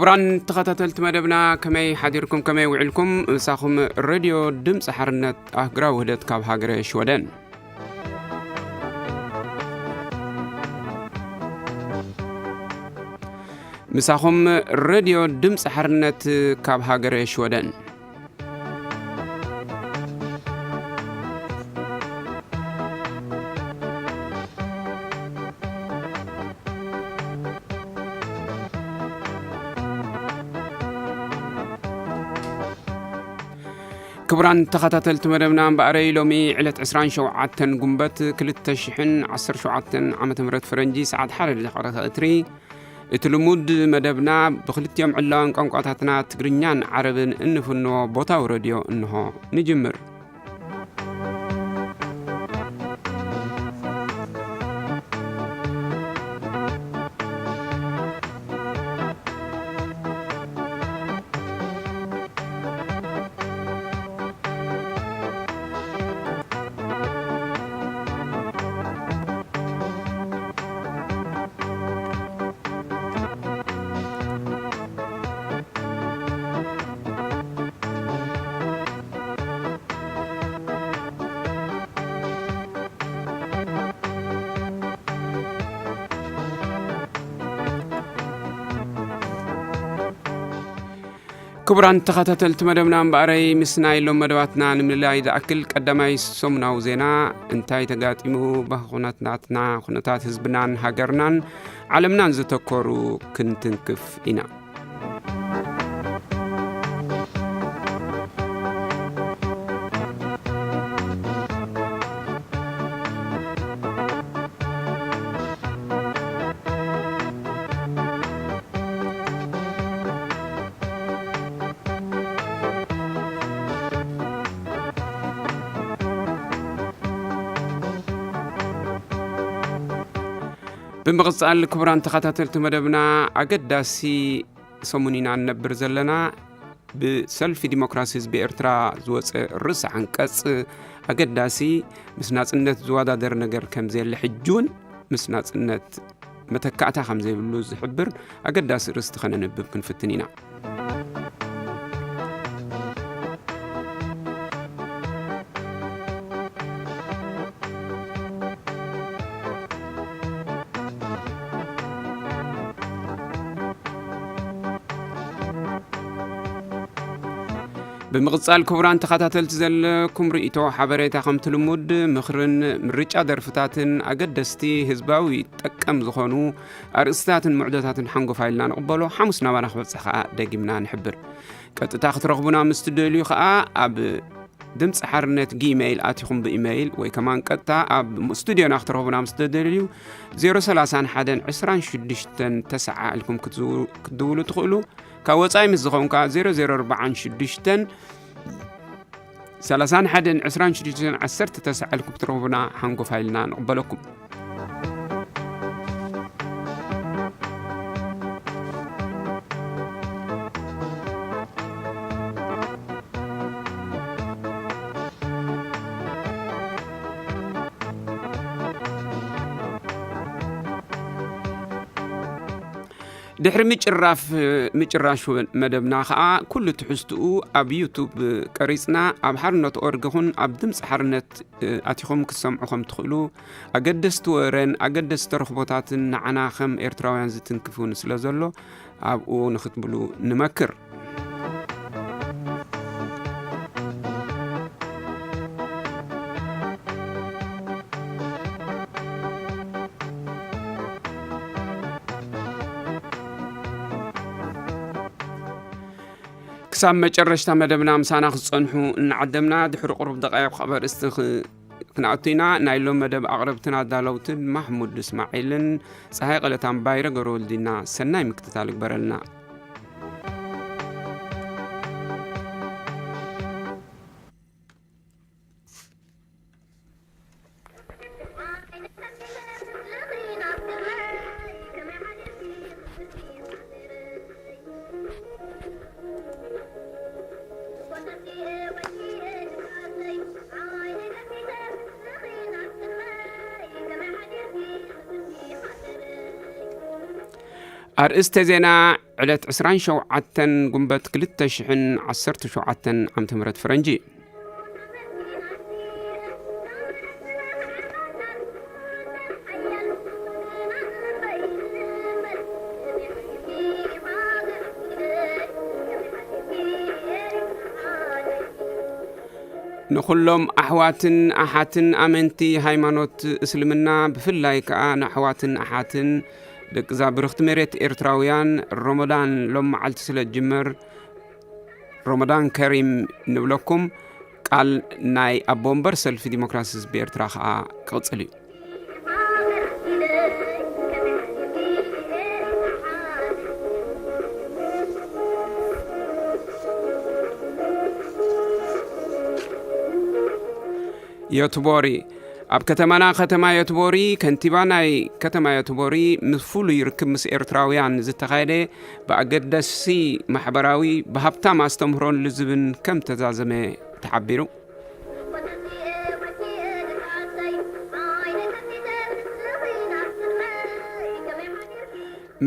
ክቡራን ተኸታተልቲ መደብና፣ ከመይ ሓዲርኩም፣ ከመይ ውዒልኩም? ምሳኹም ሬድዮ ድምፂ ሓርነት ኣህግራዊ ውህደት ካብ ሃገረ ሽወደን። ምሳኹም ሬድዮ ድምፂ ሓርነት ካብ ሃገረ ሽወደን። ክቡራን ተኸታተልቲ መደብና፣ እምበኣረይ ሎሚ ዕለት ዕስራን ሸውዓተን ጉንበት ክልተ ሽሕን ዓሰርተ ሸውዓተን ዓመተ ምህረት ፈረንጂ፣ ሰዓት ሓደ ደቂቐ ቀትሪ፣ እቲ ልሙድ መደብና ብክልቲኦም ዕላዋን ቋንቋታትና ትግርኛን ዓረብን እንፍንዎ ቦታዊ ረድዮ እንሆ ንጅምር። ክቡራን ተኸታተልቲ መደብና፣ እምበኣረይ ምስ ናይ ሎም መደባትና ንምልላይ ዝኣክል፣ ቀዳማይ ሰሙናዊ ዜና፣ እንታይ ተጋጢሙ፣ ባህሊ ኩነታትና፣ ኩነታት ህዝብናን ሃገርናን ዓለምናን ዘተኮሩ ክንትንክፍ ኢና። ብምቕጻል፣ ክቡራን ተኸታተልቲ መደብና፣ ኣገዳሲ ሰሙን ኢና ንነብር ዘለና። ብሰልፊ ዲሞክራሲ ህዝቢ ኤርትራ ዝወጸ ርእሰ ዓንቀጽ ኣገዳሲ፣ ምስ ናጽነት ዝወዳደር ነገር ከም ዘየለ፣ ሕጂ እውን ምስ ናጽነት መተካእታ ከም ዘይብሉ ዝሕብር ኣገዳሲ ርእስቲ ከነንብብ ክንፍትን ኢና። ብምቕጻል፣ ክቡራን ተኸታተልቲ፣ ዘለኩም ርእይቶ፣ ሓበሬታ፣ ከምቲ ልሙድ ምኽርን ምርጫ ደርፍታትን ኣገደስቲ ህዝባዊ ጠቀም ዝኾኑ ኣርእስትታትን ምዕዶታትን ሓንጎፋይ ኢልና ንቕበሎ። ሓሙስ ናባና ክበጽሕ ከኣ ደጊምና ንሕብር። ቀጥታ ክትረኽቡና ምስ ትደልዩ ከኣ ኣብ ድምፂ ሓርነት ጊሜይል ኣቲኹም ብኢሜይል ወይ ከማን ቀጥታ ኣብ ስቱዲዮና ክትረኽቡና ምስ ትደልዩ ዜሮ ሰላሳን ሓደን ዕስራን ሽዱሽተን ተስዓ ኢልኩም ክትዝው-፣ ክትድውሉ ትኽእሉ። ካብ ወጻኢ ምስ ዝኾንካ ዜሮ ዜሮ ኣርባዓን ሽዱሽተን ሰላሳን ሓደን ዕስራን ሽዱሽተን ዓሰርተ ተስዓ ኢልኩም ክትረኽቡና ሓንጎፋይ ኢልና ንቕበለኩም። ድሕሪ ምጭራፍ፣ ምጭራሹ መደብና ኸኣ፣ ኩሉ ትሕዝትኡ ኣብ ዩቱብ ቀሪጽና፣ ኣብ ሓርነት ኦርግ ይኹን ኣብ ድምፂ ሓርነት ኣቲኹም ክትሰምዑ ከም ትኽእሉ፣ ኣገደስቲ ወረን ኣገደስቲ ተረኽቦታትን ንዓና ከም ኤርትራውያን ዝትንክፍን ስለ ዘሎ፣ ኣብኡ ንኽትብሉ ንመክር። ክሳብ መጨረሽታ መደብና ምሳና ክትጸንሑ እናዓደምና፣ ድሕሪ ቁሩብ ደቃይቕ ኣብ ኣርእስቲ ክ-፣ ክንኣቱ ኢና። ናይ ሎም መደብ ኣቕረብትን ኣዳለውትን ማሕሙድ እስማዒልን ጸሃይ ቀለታን ባይረ ገረወልዲና። ሰናይ ምክትታል ይግበረልና። ኣርእስተ ዜና ዕለት ዕስራን ሸውዓተን ጉንበት ክልተ ሽሕን ዓሰርተ ሸውዓተን ዓመተ ምህረት ፈረንጂ። ንኹሎም ኣሕዋትን ኣሓትን ኣመንቲ ሃይማኖት እስልምና፣ ብፍላይ ከኣ ንኣሕዋትን ኣሓትን ደቂ እዛ ብርኽቲ መሬት ኤርትራውያን፣ ሮመዳን ሎም መዓልቲ ስለ ዝጅመር፣ ሮመዳን ከሪም ንብለኩም። ቃል ናይ ኣቦ ወንበር ሰልፊ ዲሞክራሲ ህዝቢ ኤርትራ ከኣ ክቕጽል እዩ። ዮትቦሪ። ኣብ ከተማና ከተማ ዮትቦሪ፣ ከንቲባ ናይ ከተማ ዮትቦሪ፣ ምስ ፍሉይ ርክብ ምስ ኤርትራውያን ዝተኻየደ፣ ብኣገዳሲ ማሕበራዊ፣ ብሃብታም ኣስተምህሮን ልዝብን ከም ተዛዘመ ተሓቢሩ።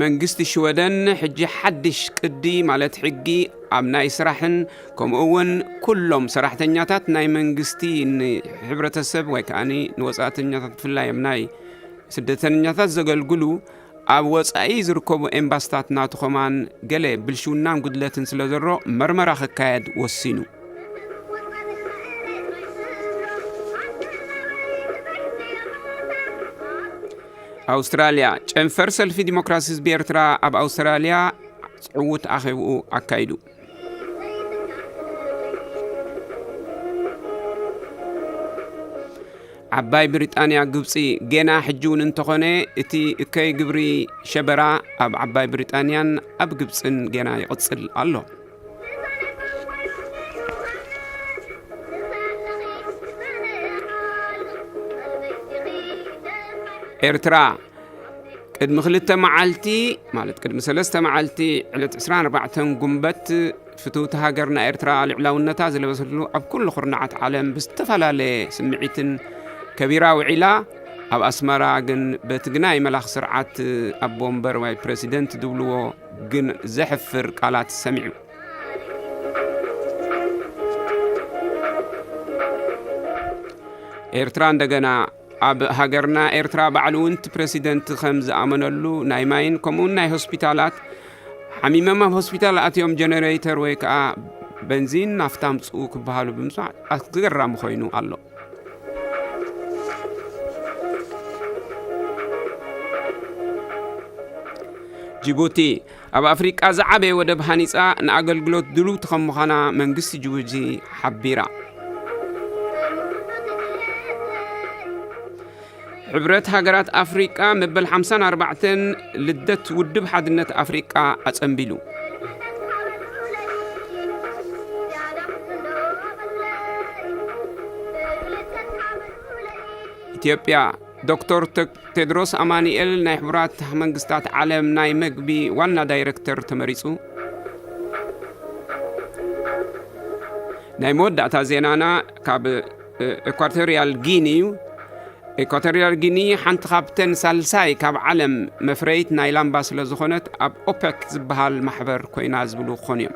መንግስቲ ሽወደን ሕጂ ሓድሽ ቅዲ፣ ማለት ሕጊ፣ ኣብ ናይ ስራሕን ከምኡ እውን ኩሎም ሰራሕተኛታት ናይ መንግስቲ፣ ንሕብረተሰብ ወይ ከኣ ንወጻእተኛታት፣ ብፍላይ ኣብ ናይ ስደተኛታት ዘገልግሉ፣ ኣብ ወጻኢ ዝርከቡ ኤምባስታት ናቱ ከማን ገለ ብልሽውናን ጉድለትን ስለ ዘሎ መርመራ ክካየድ ወሲኑ። ኣውስትራልያ። ጨንፈር ሰልፊ ዲሞክራሲ ህዝቢ ኤርትራ ኣብ ኣውስትራልያ ዕዉት ኣኼብኡ ኣካይዱ። ዓባይ ብሪጣንያ፣ ግብጺ፣ ጌና ሕጂ እውን እንተኾነ እቲ እከይ ግብሪ ሸበራ ኣብ ዓባይ ብሪጣንያን ኣብ ግብጽን ጌና ይቕጽል ኣሎ። ኤርትራ። ቅድሚ ክልተ መዓልቲ፣ ማለት ቅድሚ ሰለስተ መዓልቲ፣ ዕለት ዕስራን ኣርባዕተን ጉንበት፣ ፍትውቲ ሃገርና ኤርትራ ልዕላውነታ ዝለበሰሉ፣ ኣብ ኩሉ ኩርናዓት ዓለም ብዝተፈላለየ ስምዒትን ከቢራ ውዒላ። ኣብ ኣስመራ ግን በቲ ግናይ መላኽ ስርዓት ኣቦ ወንበር ወይ ፕረሲደንት ዝብልዎ ግን ዘሕፍር ቃላት ሰሚዑ። ኤርትራ እንደገና ኣብ ሃገርና ኤርትራ ባዕሉ እውን እቲ ፕረሲደንት ከም ዝኣመነሉ ናይ ማይን ከምኡውን ናይ ሆስፒታላት፣ ሓሚሞም ኣብ ሆስፒታል ኣትዮም ጀነሬተር ወይ ከዓ በንዚን ናፍታ ኣምጽኡ ክበሃሉ ብምስማዕ ኣስገራሚ ኮይኑ ኣሎ። ጅቡቲ። ኣብ ኣፍሪቃ ዝዓበየ ወደብ ሃኒጻ ንኣገልግሎት ድልውቲ ከም ምዃና መንግስቲ ጅቡቲ ሓቢራ። ሕብረት ሃገራት ኣፍሪቃ መበል ሓምሳን ኣርባዕተን ልደት ውድብ ሓድነት ኣፍሪቃ ኣጸንቢሉ። ኢትዮጵያ። ዶክተር ተ-፣ ቴድሮስ ኣማኑኤል ናይ ሕቡራት መንግስታት ዓለም ናይ መግቢ ዋና ዳይሬክተር ተመሪጹ። ናይ መወዳእታ ዜናና ካብ፣ እ፣ ኤኳቶሪያል ጊኒ እዩ። ኤኳቶሪያል ጊኒ ሓንቲ ካብተን ሳልሳይ ካብ ዓለም መፍረይት ናይ ላምባ ስለ ዝኾነት ኣብ ኦፐክ ዝበሃል ማሕበር ኮይና ዝብሉ ክኾኑ እዮም።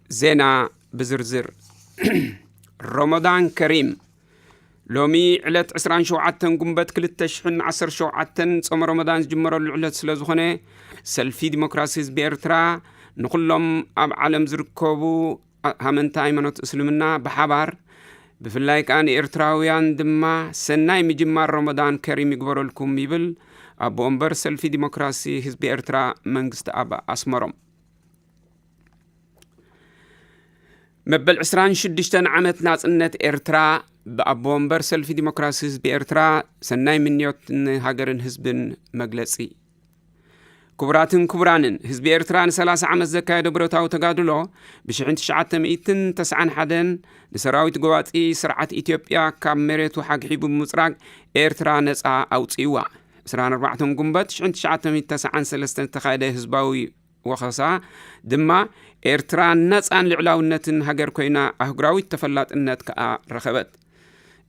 ዜና ብዝርዝር። ሮመዳን ከሪም። ሎሚ ዕለት ዕስራን ሸውዓተን ጉንበት ክልተ ሽሕን ዓሰርተ ሸውዓተን ጾመ ሮመዳን ዝጅመረሉ ዕለት ስለ ዝኾነ፣ ሰልፊ ዲሞክራሲ ህዝቢ ኤርትራ ንኹሎም ኣብ ዓለም ዝርከቡ ኣ-፣ ሃመንቲ ሃይማኖት እስልምና ብሓባር፣ ብፍላይ ከኣ ንኤርትራውያን ድማ ሰናይ ምጅማር ሮመዳን ከሪም ይግበረልኩም ይብል ኣቦ ወንበር ሰልፊ ዲሞክራሲ ህዝቢ ኤርትራ መንግስቲ ኣብ ኣስመሮም። መበል ዕስራን ሽዱሽተን ዓመት ናጽነት ኤርትራ፣ ብኣቦ ወንበር ሰልፊ ዲሞክራሲ ህዝቢ ኤርትራ ሰናይ ምንዮት ንሃገርን ህዝብን መግለጺ። ክቡራትን ክቡራንን፣ ህዝቢ ኤርትራ ን30 ዓመት ዘካየዶ ብረታዊ ተጋድሎ፣ ብ1991 ንሰራዊት ጎባጢ ስርዓት ኢትዮጵያ ካብ መሬቱ ሓግሒቡ ብምጽራግ ኤርትራ ነጻ ኣውጽእዋ። 24 ጉንበት 1993 ዝተኻየደ ህዝባዊ ወኸሳ ድማ ኤርትራ ነጻን ልዕላውነትን ሃገር ኮይና ኣህጉራዊት ተፈላጥነት ከኣ ረኸበት።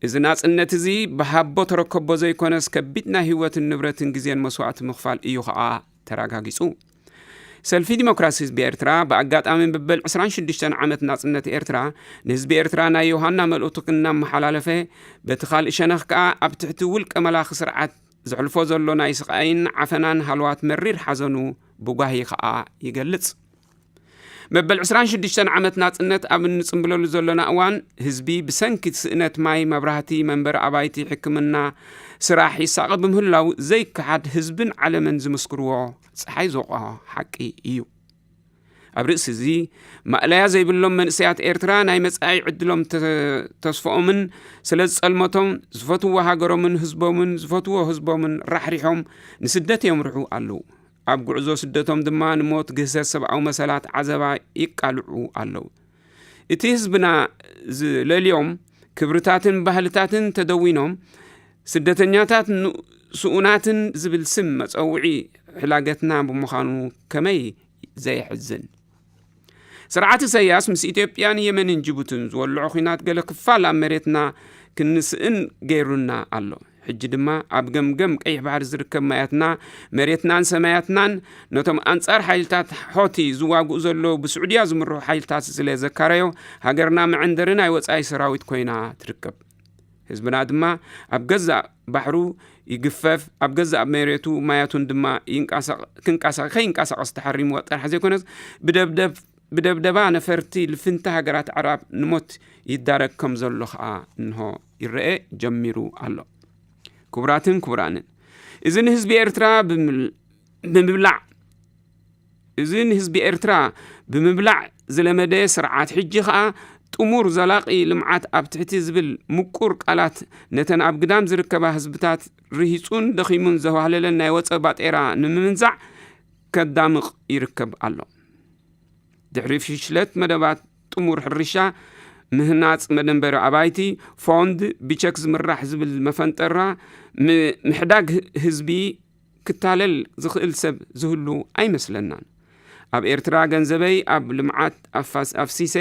እዚ ናጽነት እዚ ብሃቦ ተረከቦ ዘይኮነስ ከቢድ ናይ ህይወትን ንብረትን ግዜን መስዋእቲ ምኽፋል እዩ ከኣ ተረጋጊጹ። ሰልፊ ዲሞክራሲ ህዝቢ ኤርትራ ብኣጋጣሚ መበል 26 ዓመት ናጽነት ኤርትራ ንህዝቢ ኤርትራ ናይ ዮሃና መልእኽቱ እናመሓላለፈ፣ በቲ ካልእ ሸነኽ ከኣ ኣብ ትሕቲ ውልቀ መላኺ ስርዓት ዘሕልፎ ዘሎ ናይ ስቓይን ዓፈናን ሃለዋት መሪር ሓዘኑ ብጓሂ ከኣ ይገልጽ። መበል 26 ዓመት ናጽነት ኣብ እንጽምብለሉ ዘለና እዋን፣ ህዝቢ ብሰንኪ ስእነት ማይ፣ መብራህቲ፣ መንበሪ ኣባይቲ፣ ሕክምና፣ ስራሕ ይሳቐ ብምህላው ዘይከሓድ ህዝብን ዓለምን ዝምስክርዎ ጸሓይ ዝወቕዖ ሓቂ እዩ። ኣብ ርእሲ እዚ፣ ማእለያ ዘይብሎም መንእሰያት ኤርትራ ናይ መጻኢ ዕድሎም ተ-፣ ተስፍኦምን ስለ ዝጸልመቶም፣ ዝፈትዎ ሃገሮምን ህዝቦምን ዝፈትዎ ህዝቦምን ራሕሪሖም ንስደት የምርሑ ኣለዉ። ኣብ ጉዕዞ ስደቶም ድማ ንሞት፣ ግህሰት ሰብኣዊ መሰላት፣ ዓዘባ ይቃልዑ ኣለዉ። እቲ ህዝብና ዝለልዮም ክብርታትን ባህልታትን ተደዊኖም፣ ስደተኛታት ን-፣ ስኡናትን ዝብል ስም መጸውዒ ሕላገትና ብምዃኑ ከመይ ዘየሕዝን። ስርዓት ኢሳያስ ምስ ኢትዮጵያን የመንን ጅቡትን ዝወልዖ ኲናት ገለ ክፋል ኣብ መሬትና ክንስእን ገይሩና ኣሎ። ሕጂ ድማ ኣብ ገምገም ቀይሕ ባሕሪ ዝርከብ ማያትና፣ መሬትናን ሰማያትናን ነቶም ኣንጻር ሓይልታት ሖቲ ዝዋግኡ ዘለዉ ብስዑድያ ዝምርሑ ሓይልታት ስለ ዘካረዮ፣ ሃገርና መዐንደሪ ናይ ወጻኢ ሰራዊት ኮይና ትርከብ። ህዝብና ድማ ኣብ ገዛእ ባሕሩ ይግፈፍ፣ ኣብ ገዛእ መሬቱ ማያቱን ድማ ይንቀሳቐ-፣ ክንቀሳ-፣ ከይንቀሳቐስ ተሓሪምዎ ጥራሕ ዘይኮነስ ብደብደብ-፣ ብደብደባ ነፈርቲ ልፍንቲ ሃገራት ዓራብ ንሞት ይዳረግ ከም ዘሎ ኸኣ እንሆ ይረአ ጀሚሩ ኣሎ። ክቡራትን ክቡራንን፣ እዚ ንህዝቢ ኤርትራ ብምል-፣ ብምብላዕ፣ እዚ ንህዝቢ ኤርትራ ብምብላዕ ዝለመደ ስርዓት፣ ሕጂ ኸኣ ጥሙር ዘላቒ ልምዓት ኣብ ትሕቲ ዝብል ምቁር ቃላት ነተን ኣብ ግዳም ዝርከባ ህዝብታት ርሂጹን ደኺሙን ዘዋህለለን ናይ ወጸ ባጤራ ንምምንዛዕ ከዳምቕ ይርከብ ኣሎ። ድሕሪ ፍሽለት መደባት ጥሙር ሕርሻ፣ ምህናጽ መደንበሪ ኣባይቲ፣ ፎንድ፣ ብቸክ ዝምራሕ ዝብል መፈንጠራ፣ ም-፣ ምሕዳግ ህ-፣ ህዝቢ ክታለል ዝኽእል ሰብ ዝህሉ ኣይመስለናን። ኣብ ኤርትራ ገንዘበይ ኣብ ልምዓት ኣፋስ-፣ ኣፍሲሰ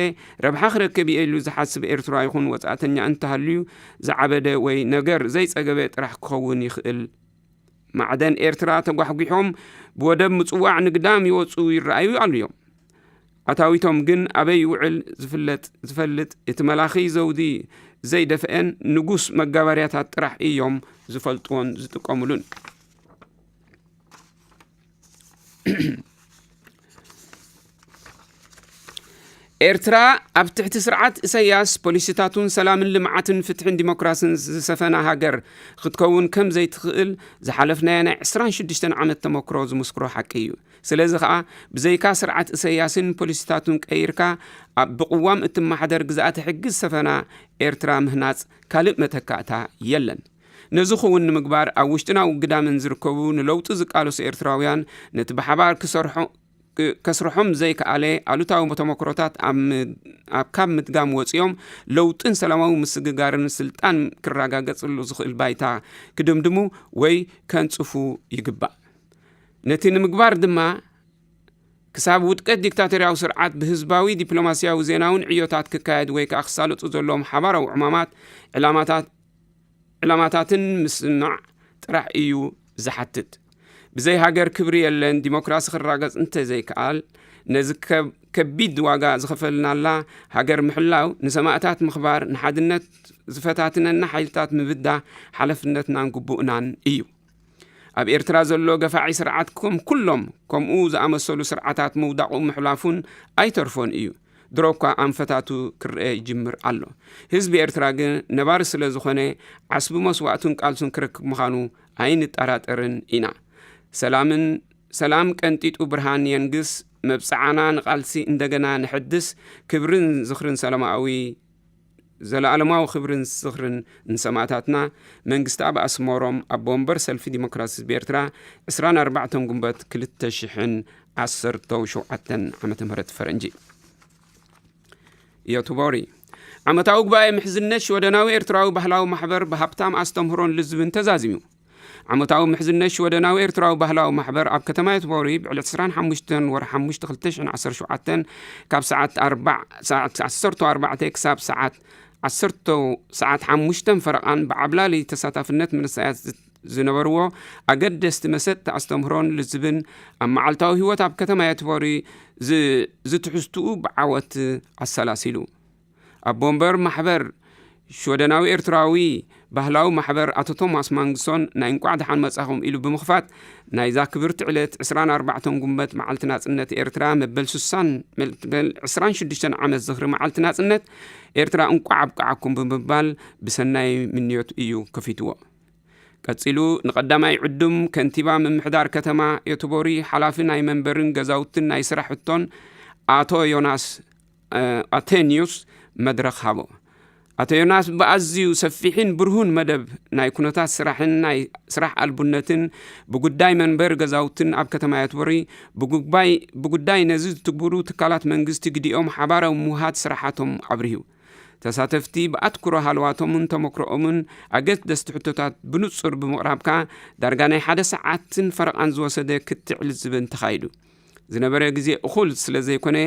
ረብሓ ክረክብ እየ ኢሉ ዝሓስብ ኤርትራ ይኹን ወጻእተኛ እንተሃልዩ፣ ዝዓበደ ወይ ነገር ዘይጸገበ ጥራሕ ክኸውን ይኽእል። ማዕደን ኤርትራ ተጓሕጒሖም ብወደብ ምጽዋዕ ንግዳም ይወጹ ይረኣዩ ኣለዮም። ኣታዊቶም ግን ኣበይ ይውዕል ዝፍለጥ፣ ዝፈልጥ እቲ መላኺ ዘውዲ ዘይደፍአን ንጉስ መጋበርያታት ጥራሕ እዮም ዝፈልጥዎን ዝጥቀሙሉን። ኤርትራ ኣብ ትሕቲ ስርዓት ኢሳያስ ፖሊሲታቱን ሰላምን ልምዓትን ፍትሕን ዲሞክራስን ዝሰፈና ሃገር ክትከውን ከም ዘይትኽእል ዝሓለፍናዮ ናይ 26 ዓመት ተመክሮ ዝምስክሮ ሓቂ እዩ። ስለዚ ኸኣ ብዘይካ ስርዓት ኢሳያስን ፖሊሲታቱን ቀይርካ ኣብ ብቅዋም እትመሓደር ግዝኣተ ሕጊ ዝሰፈና ኤርትራ ምህናጽ ካልእ መተካእታ የለን። ነዚ ክውን ንምግባር ኣብ ውሽጥን ኣብ ግዳምን ዝርከቡ ንለውጢ ዝቃለሱ ኤርትራውያን ነቲ ብሓባር ክሰርሖ-፣ ክ-፣ ከስርሖም ዘይከኣለ ኣሉታዊ ተመክሮታት ኣብ ም-፣ ኣብ ካብ ምድጋም ወጺኦም ለውጥን ሰላማዊ ምስግጋርን ስልጣን ክረጋገጽሉ ዝኽእል ባይታ ክድምድሙ ወይ ከንጽፉ ይግባእ። ነቲ ንምግባር ድማ ክሳብ ውድቀት ዲክታቶርያዊ ስርዓት ብህዝባዊ ዲፕሎማስያዊ ዜናውን ዕዮታት ክካየድ ወይ ከኣ ክሳለጡ ዘለዎም ሓባራዊ ዕማማት ዕላማታት ዕላማታትን ምስማዕ ጥራሕ እዩ ዝሓትት። ብዘይ ሃገር ክብሪ የለን፣ ዲሞክራሲ ክራገጽ እንተዘይከኣል፣ ነዚ ከብ-፣ ከቢድ ዋጋ ዝኸፈልናላ ሃገር ምሕላው፣ ንሰማእታት ምኽባር፣ ንሓድነት ዝፈታትነና ሓይልታት ምብዳህ ሓላፍነትናን ግቡእናን እዩ። ኣብ ኤርትራ ዘሎ ገፋዒ ስርዓት ከም ኩሎም ከምኡ ዝኣመሰሉ ስርዓታት ምውዳቑ ምሕላፉን ኣይተርፎን እዩ። ድሮ እኳ ኣንፈታቱ ክረአ ይጅምር ኣሎ። ህዝቢ ኤርትራ ግን ነባሪ ስለ ዝኾነ፣ ዓስቢ መስዋእቱን ቃልሱን ክረክብ ምዃኑ ኣይንጠራጠርን ኢና። ሰላምን፣ ሰላም ቀንጢጡ ብርሃን የንግስ፣ መብጽዓና ንቓልሲ እንደገና ነሐድስ፣ ክብርን ዝኽርን ሰላማዊ ዘለኣለማዊ ክብርን ዝኽርን ንሰማእታትና። መንግስቲ ኣብ ኣስመሮም ኣቦ ወንበር ሰልፊ ዲሞክራሲ ህዝቢ ኤርትራ ዕስራን ኣርባዕተን ጉንበት ክልተ ሽሕን ዓሰርተው ሸውዓተን ዓመተ ምህረት ፈረንጂ። ዮቱቦሪ። ዓመታዊ ጉባኤ ምሕዝነት ሽወደናዊ ኤርትራዊ ባህላዊ ማሕበር ብሃብታም ኣስተምህሮን ልዝብን ተዛዚሙ። ዓመታዊ ምሕዝነት ሽወደናዊ ኤርትራዊ ባህላዊ ማሕበር ኣብ ከተማ ዮቱቦሪ ብዕለት ዕስራን ሓሙሽተን ወርሒ ሓሙሽተ ክልተ ሽሕን ዓሰርተ ሸውዓተን ካብ ሰዓት ኣርባዕ፣ ሰዓት ዓሰርተ ኣርባዕተ ክሳብ ሰዓት ዓሰርተ ሰዓት ሓሙሽተን ፈረቓን ብዓብላሊ ተሳታፍነት መንእሰያት ዝ-፣ ዝነበርዎ ኣገደስቲ መሰጥቲ ኣስተምህሮን ልዝብን ኣብ መዓልታዊ ህይወት ኣብ ከተማ ዮቱቦሪ ዝ-፣ ዝትሕዝትኡ ብዓወት ኣሰላሲሉ። ኣቦ ወንበር ማሕበር ሽወደናዊ ኤርትራዊ ባህላዊ ማሕበር ኣቶ ቶማስ ማንግሶን ናይ እንቋዕ ደሓን መጻኹም ኢሉ ብምኽፋት፣ ናይዛ ክብርቲ ዕለት ዕስራን ኣርባዕተን ጉንበት መዓልቲ ናጽነት ኤርትራ መበል ሱሳን መበል ዕስራን ሽዱሽተን ዓመት ዝኽሪ መዓልቲ ናጽነት ኤርትራ እንቋዕ ኣብቃዓኩም ብምባል ብሰናይ ምንዮት እዩ ከፊትዎ። ቀጺሉ ንቐዳማይ ዕዱም ከንቲባ ምምሕዳር ከተማ ዮቶቦሪ፣ ሓላፊ ናይ መንበርን ገዛውትን ናይ ስራሕ ሕቶን ኣቶ ዮናስ፣ እ፣ ኣቴንዩስ መድረኽ ሃቦ። ኣቶ ዮናስ ብኣዝዩ ሰፊሕን ብርሁን መደብ ናይ ኩነታት ስራሕን ናይ ስራሕ ኣልቡነትን ብጉዳይ መንበሪ ገዛውትን ኣብ ከተማ ዮቶቦሪ ብጉባይ-፣ ብጉዳይ ነዚ ዝትግብሩ ትካላት መንግስቲ ግዲኦም ሓባራዊ ምውሃድ ስራሓቶም ኣብሪሁ። ተሳተፍቲ ብኣትኩሮ ሃለዋቶምን ተመክሮኦምን ኣገደስቲ ሕቶታት ብንጹር ብምቕራብካ ዳርጋ ናይ ሓደ ሰዓትን ፈረቓን ዝወሰደ ክትዕ ልዝብን ተኻይዱ። ዝነበረ ግዜ እኹል ስለ ዘይኮነ፣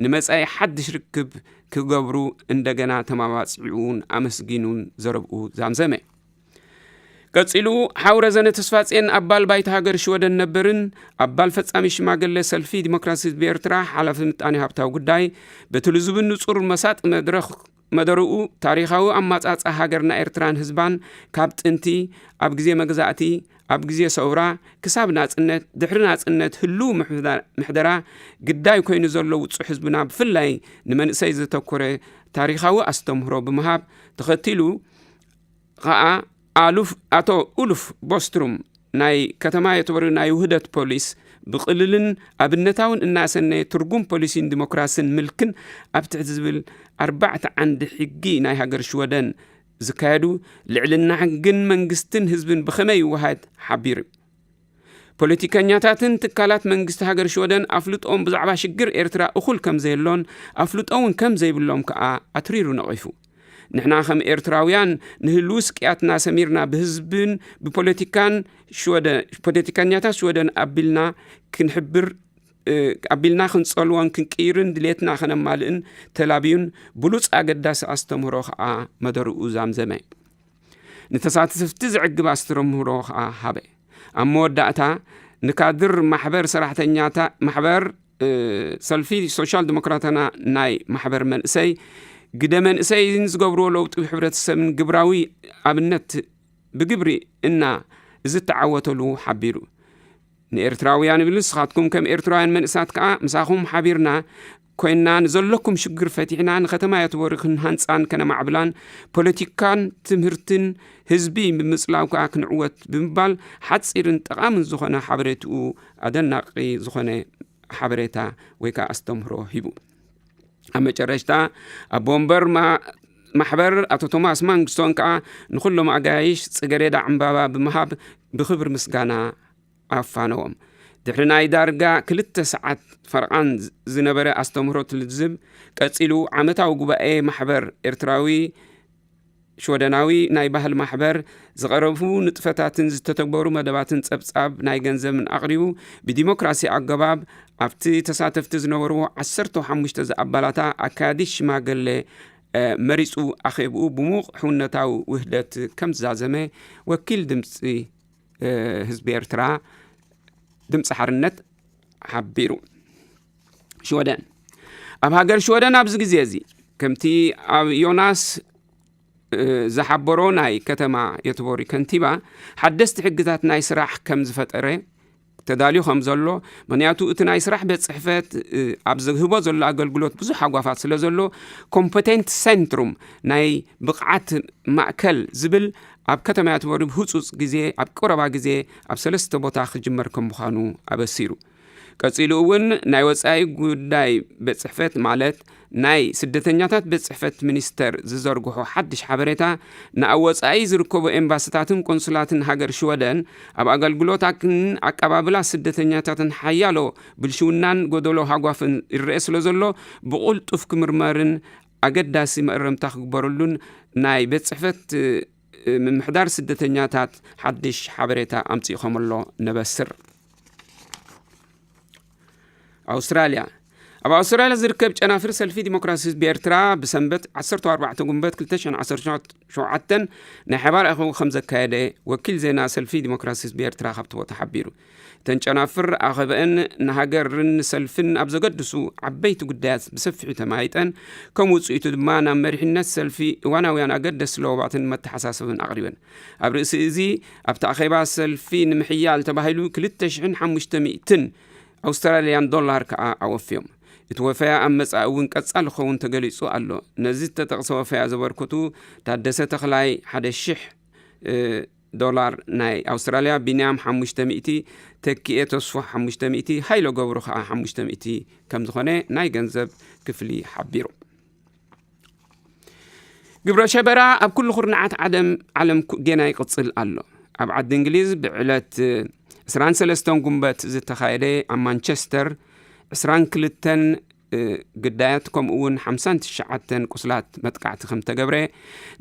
ንመጻኢ ሓድሽ ርክብ ክገብሩ እንደገና ተማባጺዑን ኣመስጊኑን ዘረብኡ ዛምዘመ። ቀጺሉ፣ ሓው ረዘነ ተስፋጽዮን ኣባል ባይቶ ሃገር ሽወደን ነበርን ኣባል ፈጻሚ ሽማግለ ሰልፊ ዲሞክራሲ ህዝቢ ኤርትራ፣ ሓላፊ ምጣኔ ሃብታዊ ጉዳይ፣ በቲ ልዙብን ንጹር መሳጢ መድረኽ መደርኡ ታሪኻዊ ኣማጻጽኣ ሃገርና ኤርትራን ህዝባን ካብ ጥንቲ፣ ኣብ ግዜ መግዛእቲ፣ ኣብ ግዜ ሰውራ፣ ክሳብ ናጽነት፣ ድሕሪ ናጽነት ህሉው ምሕዳ-፣ ምሕደራ ግዳይ ኮይኑ ዘሎ ውጹዕ ህዝብና ብፍላይ ንመንእሰይ ዘተኮረ ታሪኻዊ ኣስተምህሮ ብምሃብ ተኸቲሉ ኸኣ ኣሉፍ፣ ኣቶ ኡሉፍ ቦስትሩም ናይ ከተማ ዮቶቦሪ ናይ ውህደት ፖሊስ ብቕልልን ኣብነታውን እናሰነየ ትርጉም ፖሊሲን ዲሞክራስን ምልክን ኣብ ትሕቲ ዝብል ኣርባዕተ ዓንዲ ሕጊ ናይ ሃገር ሽወደን ዝካየዱ ልዕልና ሕግን መንግስትን ህዝብን ብኸመይ ይወሃድ ሓቢሩ። ፖለቲከኛታትን ትካላት መንግስቲ ሃገር ሽወደን ኣፍልጦም ብዛዕባ ሽግር ኤርትራ እኹል ከም ዘየሎን ኣፍልጦ እውን ከም ዘይብሎም ከኣ ኣትሪሩ ነቒፉ። ንሕና ከም ኤርትራውያን ንህልው ስቅያትና ሰሚርና ብህዝብን ብፖለቲካን ሽወደ-፣ ፖለቲከኛታት ሽወደን ኣቢልና ክንሕብር፣ እ፣ ኣቢልና ክንጸልዎን ክንቅይርን ድሌትና ከነማልእን ተላብዩን ብሉጽ ኣገዳሲ ኣስተምህሮ ከኣ መደርኡ ዛምዘመ። ንተሳተፍቲ ዘዕግብ ኣስተምህሮ ከኣ ሃበ። ኣብ መወዳእታ ንካድር ማሕበር ሰራሕተኛታ-፣ ማሕበር፣ እ፣ ሰልፊ ሶሻል ዲሞክራትና ናይ ማሕበር መንእሰይ ግደ መንእሰይን ዝገብርዎ ለውጢ ሕብረተሰብን ግብራዊ ኣብነት ብግብሪ እና ዝተዓወተሉ ሓቢሩ። ንኤርትራውያን ይብል፣ ንስኻትኩም ከም ኤርትራውያን መንእሳት ከኣ ምሳኹም ሓቢርና ኮይንና ንዘለኩም ሽግር ፈቲሕና ንከተማ ዮቶቦሪ ክንሃንጻን ከነማዕብላን ፖለቲካን ትምህርትን ህዝቢ ብምጽላው ከኣ ክንዕወት ብምባል ሓጺርን ጠቓምን ዝኾነ ሓበሬትኡ ኣደናቂ ዝኾነ ሓበሬታ ወይ ከኣ ኣስተምህሮ ሂቡ። ኣብ መጨረሽታ ኣቦ ወንበር ማ-፣ ማሕበር ኣቶ ቶማስ ማንግስቶን ከኣ ንኹሎም ኣጋይሽ ጽገሬዳ ዕምባባ ብምሃብ ብኽብሪ ምስጋና ኣፋነዎም። ድሕሪ ናይ ዳርጋ ክልተ ሰዓት ፈርቓን ዝ-፣ ዝነበረ ኣስተምህሮ ትልዝብ ቀጺሉ፣ ዓመታዊ ጉባኤ ማሕበር ኤርትራዊ ሽወደናዊ ናይ ባህሊ ማሕበር ዝቐረቡ ንጥፈታትን ዝተተግበሩ መደባትን ጸብጻብ ናይ ገንዘብን ኣቕሪቡ፣ ብዲሞክራሲ ኣገባብ ኣብቲ ተሳተፍቲ ዝነበርዎ ዓሰርተ ሓሙሽተ ዝኣባላታ ኣካያዲ ሽማግለ፣ እ፣ መሪጹ ኣኼብኡ ብምዉቕ ሕውነታዊ ውህደት ከም ዝዛዘመ ወኪል ድምጺ፣ እ፣ ህዝቢ ኤርትራ ድምጺ ሓርነት ሓቢሩ። ሽወደን። ኣብ ሃገር ሽወደን ኣብዚ ግዜ እዚ ከምቲ ኣብ ዮናስ፣ እ፣ ዝሓበሮ ናይ ከተማ ዮትቦሪ ከንቲባ ሓደስቲ ሕግታት ናይ ስራሕ ከም ዝፈጠረ ተዳልዩ ከም ዘሎ፣ ምኽንያቱ እቲ ናይ ስራሕ ቤት ጽሕፈት፣ እ፣ ኣብ ዝህቦ ዘሎ ኣገልግሎት ብዙሕ ሃጓፋት ስለ ዘሎ፣ ኮምፐቴንት ሴንትሩም ናይ ብቕዓት ማእከል ዝብል ኣብ ከተማ ዮትቦሪ ብህጹጽ ግዜ፣ ኣብ ቀረባ ግዜ ኣብ ሰለስተ ቦታ ክጅመር ከም ምዃኑ ኣበሲሩ። ቀጺሉ እውን ናይ ወጻኢ ጉዳይ ቤት ጽሕፈት ማለት ናይ ስደተኛታት ቤት ጽሕፈት ሚኒስተር ዝዘርግሖ ሓድሽ ሓበሬታ፣ ንኣብ ወጻኢ ዝርከቡ ኤምባስታትን ቆንስላትን ሃገር ሽወደን ኣብ ኣገልግሎታትን ኣቀባብላ ስደተኛታትን ሓያሎ ብልሽውናን ጎደሎ ሃጓፍን ይረአ ስለ ዘሎ፣ ብቕልጡፍ ክምርመርን ኣገዳሲ መእረምታ ክግበረሉን ናይ ቤት ጽሕፈት ምምሕዳር ስደተኛታት ሓድሽ ሓበሬታ ኣምጺእኹም ኣሎ ነበስር። ኣውስትራልያ። ኣብ ኣውስትራልያ ዝርከብ ጨናፍር ሰልፊ ዲሞክራሲ ህዝቢ ኤርትራ ብሰንበት ዓሰርተ ኣርባዕተ ጉንበት ክልተ ሽሕን ዓሰርተ ሸውዓተን ናይ ሓባር ኣኼቡ ከም ዘካየደ ወኪል ዜና ሰልፊ ዲሞክራሲ ህዝቢ ኤርትራ ካብቲ ቦታ ሓቢሩ። እተን ጨናፍር ኣኼበአን ንሃገርን ሰልፍን ኣብ ዘገድሱ ዓበይቲ ጉዳያት ብሰፊሑ ተማይጠን፣ ከም ውጽኢቱ ድማ ናብ መሪሕነት ሰልፊ እዋናውያን ኣገደስቲ ለወባትን መተሓሳሰብን ኣቕሪበን። ኣብ ርእሲ እዚ ኣብቲ ኣኼባ ሰልፊ ንምሕያል ተባሂሉ ክልተ ሽሕን ሓሙሽተ ሚእትን ኣውስትራልያን ዶላር ከኣ ኣወፍዮም። እቲ ወፈያ ኣብ መጻኢ እውን ቀጻሊ ክኸውን ተገሊጹ ኣሎ። ነዚ ዝተጠቕሰ ወፈያ ዘበርከቱ ታደሰ ተኽላይ ሓደ ሽሕ ዶላር ናይ ኣውስትራልያ፣ ቢንያም ሓሙሽተ ሚእቲ፣ ተኪኤ ተስፎ ሓሙሽተ ሚእቲ፣ ሃይለ ገብሩ ከኣ ሓሙሽተ ሚእቲ ከም ዝኾነ ናይ ገንዘብ ክፍሊ ሓቢሩ። ግብረ ሸበራ ኣብ ኩሉ ኩርናዓት ዓለም ዓለም ኩ- ጌና ይቕጽል ኣሎ። ኣብ ዓዲ እንግሊዝ ብዕለት ዕስራን ሰለስተን ጉንበት ዝተኻየደ ኣብ ማንቸስተር ዕስራን ክልተን ግዳያት ከምኡ እውን ሓምሳን ትሽዓተን ቁስላት መጥቃዕቲ ከም ተገብረ፣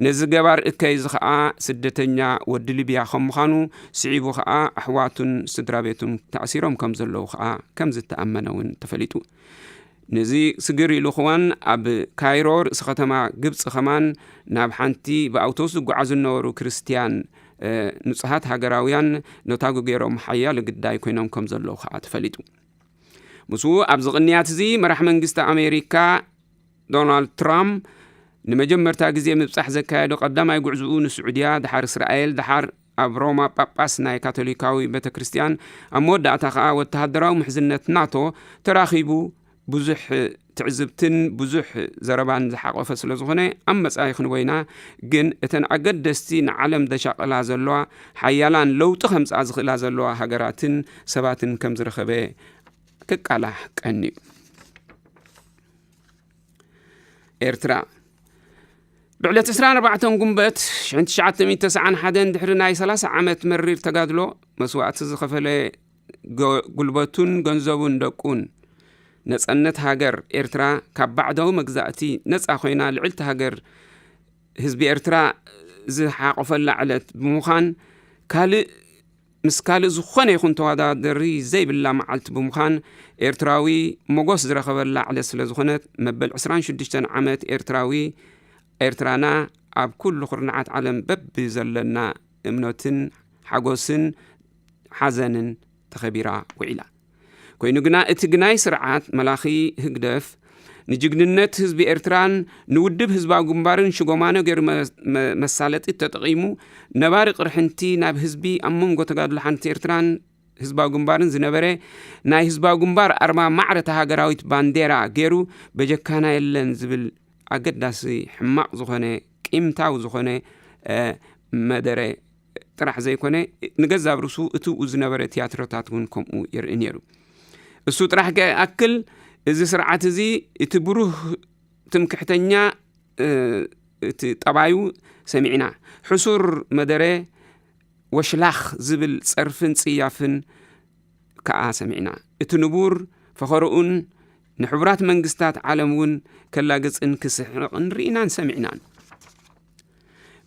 ነዚ ገባር እከይ እዚ ኸኣ ስደተኛ ወዲ ሊብያ ከም ምዃኑ ስዒቡ ኸኣ ኣሕዋቱን ስድራ ቤቱን ተኣሲሮም ከም ዘለዉ ኸኣ ከም ዝተኣመነ እውን ተፈሊጡ። ነዚ ስግር ኢሉ ክዋን ኣብ ካይሮ ርእሲ ከተማ ግብፂ ከማን ናብ ሓንቲ ብኣውቶቡስ ዝጓዓዙ ዝነበሩ ክርስትያን ንጹሃት ሃገራውያን ነታጉ ገይሮም ሓያል ግዳይ ኮይኖም ከም ዘለዉ ኸኣ ተፈሊጡ። ምስኡ ኣብዚ ቅንያት እዚ መራሕ መንግስቲ ኣሜሪካ ዶናልድ ትራምፕ ንመጀመርታ ግዜ ምብጻሕ ዘካየዶ ቀዳማይ ጉዕዝኡ ንስዑድያ፣ ድሓር እስራኤል፣ ድሓር ኣብ ሮማ ጳጳስ ናይ ካቶሊካዊ ቤተ ክርስቲያን፣ ኣብ መወዳእታ ከኣ ወተሃደራዊ ምሕዝነት ናቶ ተራኺቡ ብዙሕ ትዕዝብትን ብዙሕ ዘረባን ዝሓቆፈ ስለ ዝኾነ ኣብ መጻኢ ክንወይና ግን እተን ኣገደስቲ ንዓለም ደሻቕላ ዘለዋ ሓያላን ለውጢ ከምጽኣ ዝኽእላ ዘለዋ ሃገራትን ሰባትን ከም ዝረኸበ ክቃላሕ ቀንዩ። ኤርትራ ብዕለት ዕስራን ኣርባዕተን ጉንበት ሽሕን ትሽዓተ ሚእትን ተስዓን ሓደን ድሕሪ ናይ ሰላሳ ዓመት መሪር ተጋድሎ መስዋእቲ ዝኸፈለ ጉልበቱን ገንዘቡን ደቁን ነጸነት ሃገር ኤርትራ ካብ ባዕዳዊ መግዛእቲ ነጻ ኮይና ልዕልቲ ሃገር ህዝቢ ኤርትራ ዝሓቆፈላ ዕለት ብምዃን ካልእ ምስ ካልእ ዝኾነ ይኹን ተወዳደሪ ዘይብላ መዓልቲ ብምዃን ኤርትራዊ ሞጎስ ዝረኸበላ ዕለት ስለ ዝኾነት መበል ዕስራን ሽዱሽተን ዓመት ኤርትራዊ ኤርትራና ኣብ ኩሉ ኩርናዓት ዓለም በቢ ዘለና እምነትን ሓጎስን ሓዘንን ተኸቢራ ውዒላ። ኮይኑ ግና እቲ ግናይ ስርዓት መላኺ ህግደፍ ንጅግንነት ህዝቢ ኤርትራን ንውድብ ህዝባዊ ግንባርን ሽጎማኖ ገይሩ መሳለጢ ተጠቒሙ ነባሪ ቅርሕንቲ ናብ ህዝቢ ኣብ መንጎ ተጋድሎ ሓንቲ ኤርትራን ህዝባዊ ግንባርን ዝነበረ ናይ ህዝባዊ ግንባር ኣርማ ማዕረታ ሃገራዊት ባንዴራ ገይሩ በጀካና የለን ዝብል ኣገዳሲ ሕማቕ ዝኾነ ቂምታዊ ዝኾነ መደረ ጥራሕ ዘይኮነ ንገዛብ ርሱ እትኡ ዝነበረ ትያትሮታት እውን ከምኡ ይርኢ ነይሩ። እሱ ጥራሕ ከኣክል እዚ ስርዓት እዚ እቲ ብሩህ ትምክሕተኛ እቲ ጠባዩ ሰሚዕና ሕሱር መደረ ወሽላኽ ዝብል ጸርፍን ጽያፍን ከኣ ሰሚዕና። እቲ ንቡር ፈኸርኡን ንሕቡራት መንግስታት ዓለም እውን ከላግጽን ክስሕቕን ርኢናን ሰሚዕናን።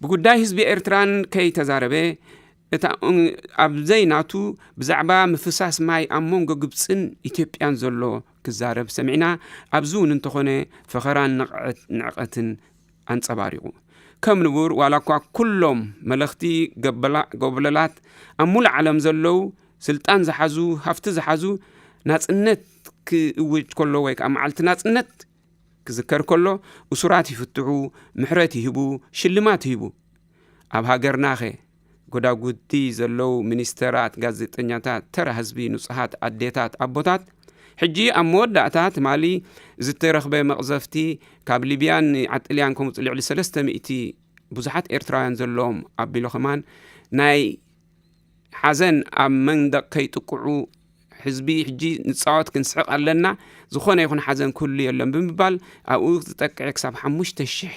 ብጉዳይ ህዝቢ ኤርትራን ከይተዛረበ እታ ኣብ ዘይናቱ ብዛዕባ ምፍሳስ ማይ ኣብ መንጎ ግብጽን ኢትዮጵያን ዘሎ ክዛረብ ሰሚዕና። ኣብዚ እውን እንተኾነ ፈኸራን ንዕቀትን ኣንጸባሪቑ። ከም ንቡር ዋላ እኳ ኩሎም መለኽቲ ጎብለላት ኣብ ሙሉእ ዓለም ዘለዉ ስልጣን ዝሓዙ ሃፍቲ ዝሓዙ ናጽነት ክእውጅ ከሎ ወይ ከዓ መዓልቲ ናጽነት ክዝከር ከሎ እሱራት ይፍትሑ፣ ምሕረት ይህቡ፣ ሽልማት ይህቡ። ኣብ ሃገርናኸ ጎዳጉዲ ዘለዉ ሚኒስተራት፣ ጋዜጠኛታት፣ ተራ ህዝቢ፣ ንጹሃት ኣዴታት፣ ኣቦታት ሕጂ ኣብ መወዳእታ ትማሊ ዝተረኽበ መቕዘፍቲ ካብ ሊብያን ዓጥልያን ከምውጽእ ልዕሊ ሰለስተ ሚእቲ ብዙሓት ኤርትራውያን ዘለዎም ኣቢሉ ከማን ናይ ሓዘን ኣብ መንደቕ ከይጥቅዑ ህዝቢ ሕጂ ንፃወት ክንስሕቕ ኣለና፣ ዝኾነ ይኹን ሓዘን ክህሉ የለን ብምባል ኣብኡ ዝጠቅዐ ክሳብ ሓሙሽተ ሽሕ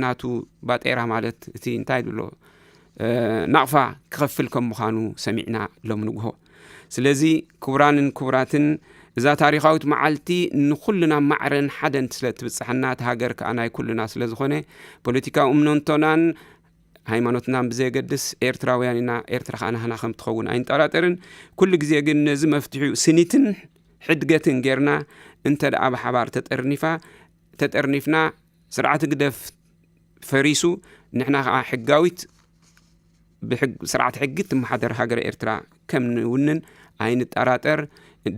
ናቱ ባጤራ ማለት እቲ እንታይ ድሎ ናቕፋ ክኸፍል ከም ምዃኑ ሰሚዕና ሎም ንግሆ። ስለዚ ክቡራንን ክቡራትን እዛ ታሪኻዊት መዓልቲ ንኹልና ማዕረን ሓደን ስለ ትብጽሓና እቲ ሃገር ከኣ ናይ ኩልና ስለ ዝኾነ ፖለቲካዊ እምነንቶናን ሃይማኖትናን ብዘየገድስ ኤርትራውያን ኢና። ኤርትራ ከኣ ናህና ከም ትኸውን ኣይንጠራጠርን። ኩሉ ግዜ ግን ነዚ መፍትሒኡ ስኒትን ሕድገትን ጌርና እንተ ደኣ ብሓባር ተጠርኒፋ ተጠርኒፍና ስርዓት ህግደፍ ፈሪሱ ንሕና ከኣ ሕጋዊት ብሕግ- ስርዓት ሕጊ ትመሓደር ሃገረ ኤርትራ ከም ንውንን ኣይንጠራጠር።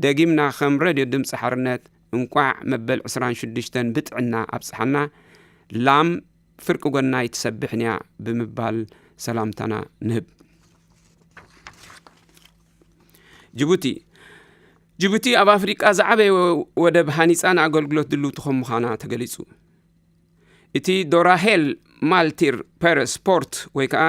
ደጊምና ከም ረድዮ ድምፂ ሓርነት እንቋዕ መበል ዕስራን ሽዱሽተን ብጥዕና ኣብፅሓና። ላም ፍርቂ ጎናይ ትሰብሕን እያ ብምባል ሰላምታና ንህብ። ጅቡቲ። ጅቡቲ ኣብ ኣፍሪቃ ዝዓበየ ወደብ ሃኒፃ ንኣገልግሎት ድልውቲ ከም ምዃና ተገሊፁ። እቲ ዶራሄል ማልቲር ፐረስ ፖርት ወይ ከዓ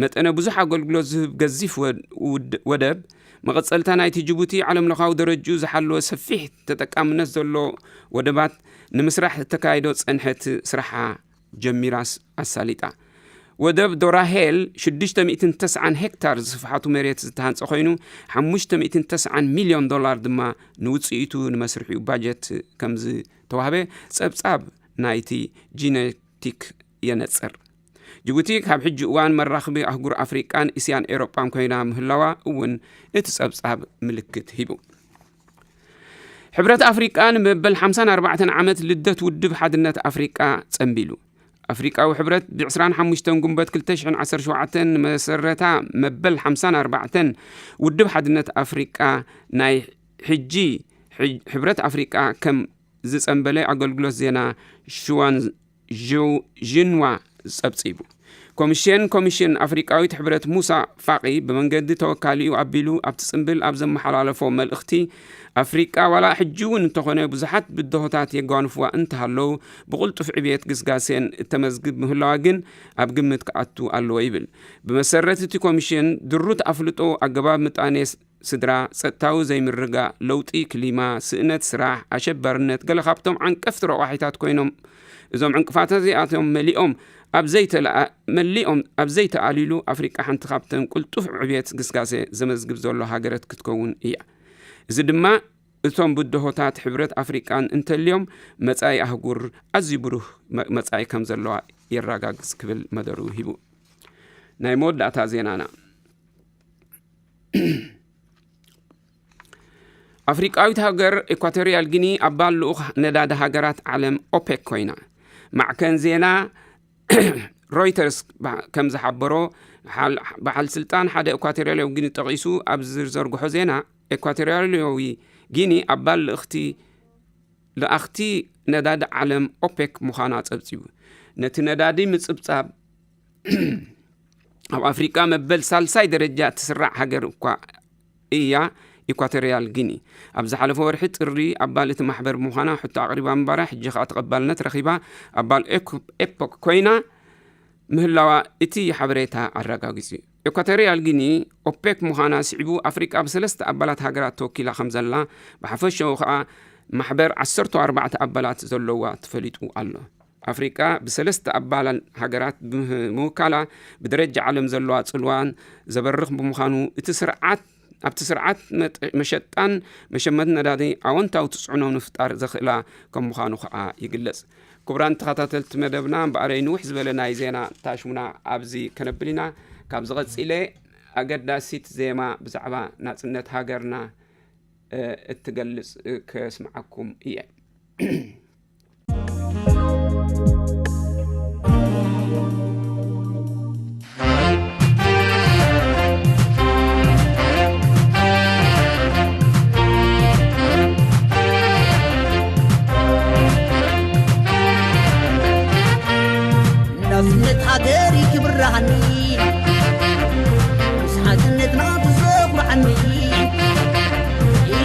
መጠነ ብዙሕ ኣገልግሎት ዝህብ ገዚፍ ወድ- ውድ- ወደብ መቐጸልታ ናይቲ ጅቡቲ ዓለምለኻዊ ደረጅኡ ዝሓለወ ሰፊሕ ተጠቃምነት ዘሎ ወደባት ንምስራሕ እተካይዶ ጸንሐት ስራሓ ጀሚራስ ኣሳሊጣ። ወደብ ዶራሄል ሽዱሽተ ሚእትን ተስዓን ሄክታር ዝስፍሓቱ መሬት ዝተሃንጸ ኮይኑ ሓሙሽተ ሚእትን ተስዓን ሚልዮን ዶላር ድማ ንውጽኢቱ ንመስርሒኡ ባጀት ከም ዝተዋህበ ጸብጻብ ናይቲ ጂነቲክ የነጽር። ጅቡቲ ካብ ሕጂ እዋን መራኽቢ ኣህጉር ኣፍሪቃን እስያን ኤሮጳን ኮይና ምህላዋ እውን እቲ ጸብጻብ ምልክት ሂቡ። ሕብረት ኣፍሪቃ ንመበል ሓምሳን ኣርባዕተን ዓመት ልደት ውድብ ሓድነት ኣፍሪቃ ጸንቢሉ። ኣፍሪቃዊ ሕብረት ብ ዕስራን ሓሙሽተን ጉንበት ክልተ ሽሕን ዓሰርተ ሸውዓተን ንመሰረታ መበል ሓምሳን ኣርባዕተን ውድብ ሓድነት ኣፍሪቃ ናይ ሕጂ ሕብረት ኣፍሪቃ ከም ዝጸንበለ ኣገልግሎት ዜና ሽዋን ዥንዋ ጸብጺቡ። ኮሚሽን ኮሚሽን ኣፍሪቃዊት ሕብረት ሙሳ ፋቂ ብመንገዲ ተወካሊኡ ኣቢሉ ኣብቲ ጽንብል ኣብ ዘመሓላለፎ መልእኽቲ ኣፍሪቃ ዋላ ሕጂ እውን እንተኾነ ብዙሓት ብድሆታት የጓንፍዋ እንተሃለዉ ብቕልጡፍ ዕብየት ግስጋሴን እተመዝግብ ምህላዋ ግን ኣብ ግምት ክኣቱ ኣለዎ ይብል። ብመሰረት እቲ ኮሚሽን ድሩት ኣፍልጦ ኣገባብ ምጣኔ ስድራ፣ ጸጥታዊ ዘይምርግጋእ፣ ለውጢ ክሊማ፣ ስእነት ስራሕ፣ ኣሸባርነት ገለ ካብቶም ዓንቀፍቲ ረቋሒታት ኮይኖም እዞም ዕንቅፋታት እዚኣቶም መሊኦም ኣብ ዘይተለኣ- መሊኦም ኣብ ዘይተኣልይሉ ኣፍሪቃ ሓንቲ ካብተን ቅልጡፍ ዕብየት ግስጋሴ ዘመዝግብ ዘሎ ሃገረት ክትከውን እያ። እዚ ድማ እቶም ብድሆታት ሕብረት ኣፍሪቃን እንተልዮም መጻኢ ኣህጉር ኣዝዩ ብሩህ መ- መጻኢ ከም ዘለዋ የረጋግጽ ክብል መደሩ ሂቡ። ናይ መወዳእታ ዜናና ኣፍሪቃዊት ሃገር ኢኳቶሪያል ጊኒ ኣባል ልኡኽ ነዳዲ ሃገራት ዓለም ኦፔክ ኮይና። ማዕከን ዜና ሮይተርስ ከም ዝሓበሮ በዓል ስልጣን ሓደ ኢኳቶሪያላዊ ጊኒ ጠቒሱ ኣብ ዝዘርግሖ ዜና ኢኳቶሪያላዊ ጊኒ ኣባል ልእኽቲ ልኣኽቲ ነዳዲ ዓለም ኦፔክ ምዃና ጸብጺቡ። ነቲ ነዳዲ ምጽብጻብ ኣብ ኣፍሪቃ መበል ሳልሳይ ደረጃ ትስራዕ ሃገር እኳ እያ ኢኳቶሪያል ጊኒ። ኣብ ዝሓለፈ ወርሒ ጥሪ ኣባል እቲ ማሕበር ምዃና ሕቶ ኣቕሪባ ምንባራ ሕጂ ከኣ ተቐባልነት ረኺባ ኣባል ኤኮ- ኤፖክ ኮይና ምህላዋ እቲ ሓበሬታ ኣረጋጊጹ። ኢኳቶሪያል ጊኒ ኦፔክ ምዃና ስዒቡ ኣፍሪቃ ብሰለስተ ኣባላት ሃገራት ተወኪላ ከም ዘላ ብሓፈሻኡ ከኣ ማሕበር ዓሰርተ ኣርባዕተ ኣባላት ዘለዋ ተፈሊጡ ኣሎ። ኣፍሪቃ ብሰለስተ ኣባላን ሃገራት ብምውካላ ብደረጃ ዓለም ዘለዋ ጽልዋን ዘበርኽ ብምዃኑ እቲ ስርዓት ኣብቲ ስርዓት መሸጣን መሸመትን ነዳዲ ኣወንታዊ ትጽዕኖ ምፍጣር ዘኽእላ ከም ምዃኑ ከኣ ይግለጽ። ክቡራን ተኸታተልቲ መደብና እምበኣረይ ንውሕ ዝበለ ናይ ዜና ታሽሙና ኣብዚ ከነብል ኢና። ካብ ዝቐጺለ ኣገዳሲት ዜማ ብዛዕባ ናጽነት ሃገርና እትገልጽ ከስምዓኩም እየ። ናጽነት ሃገር ይክብራኒ ምስ ሓድነትና ትዘኹርዓኒ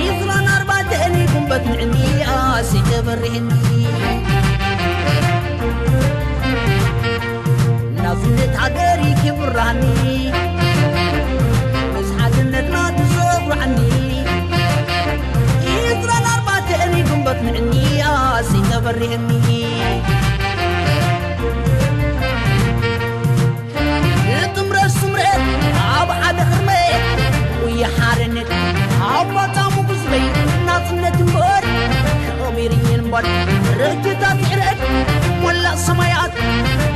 ኢስራን ኣርባዕተን ይጉንበት ንዕኒ ኣስይ ተበሪህኒ ናጽነት ሃገር ይክብራኒ ምስ ሓድነትና ትዘኹርዓኒ ይህኒ። ጥምረት ስምረት ኣብ ሓደ ክርመ፣ ጉያ ሓርነት ኣብ ባጣሙ ግዝበይ፣ ናጽነት እምበር ከቢር እምበር፣ ርክታት ይዕረድ ሞላእ ሰማያት፣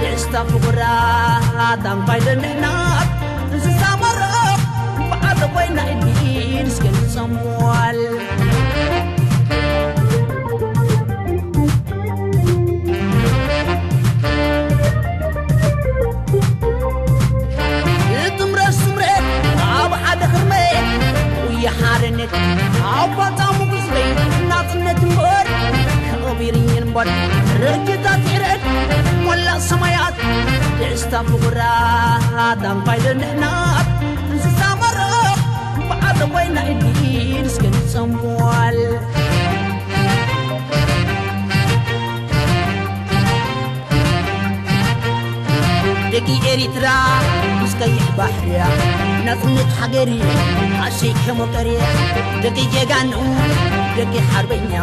ደስታ ፍቑራት ኣንኳይ ለምዕናት፣ እንስሳ መርቕ በዓል ኮይና ኢድ እስከ ንጸምዋል። ጥምረት ስምረት ኣብ ሓደ ክርመ፣ ጉያ ሓርነት ኣብ ባጣሙ ግዝበይ፣ ናጽነት እምበር ከቢር እምበር፣ ርክታት ይዕረድ ሞላእ ሰማያት፣ ደስታ ፍቑራት ኣንኳይ ለምዕናት፣ እንስሳ መርቕ በዓል ኮይና ኢድ እስከ ንጸምዋል። ደቂ ኤሪትራ ምስ ቀይሕ ባሕርያ፣ ናጽነት ሃገር ኣሸይ ከመቀርያ፣ ደቂ ጀጋኑ ደቂ ሓርበኛ፣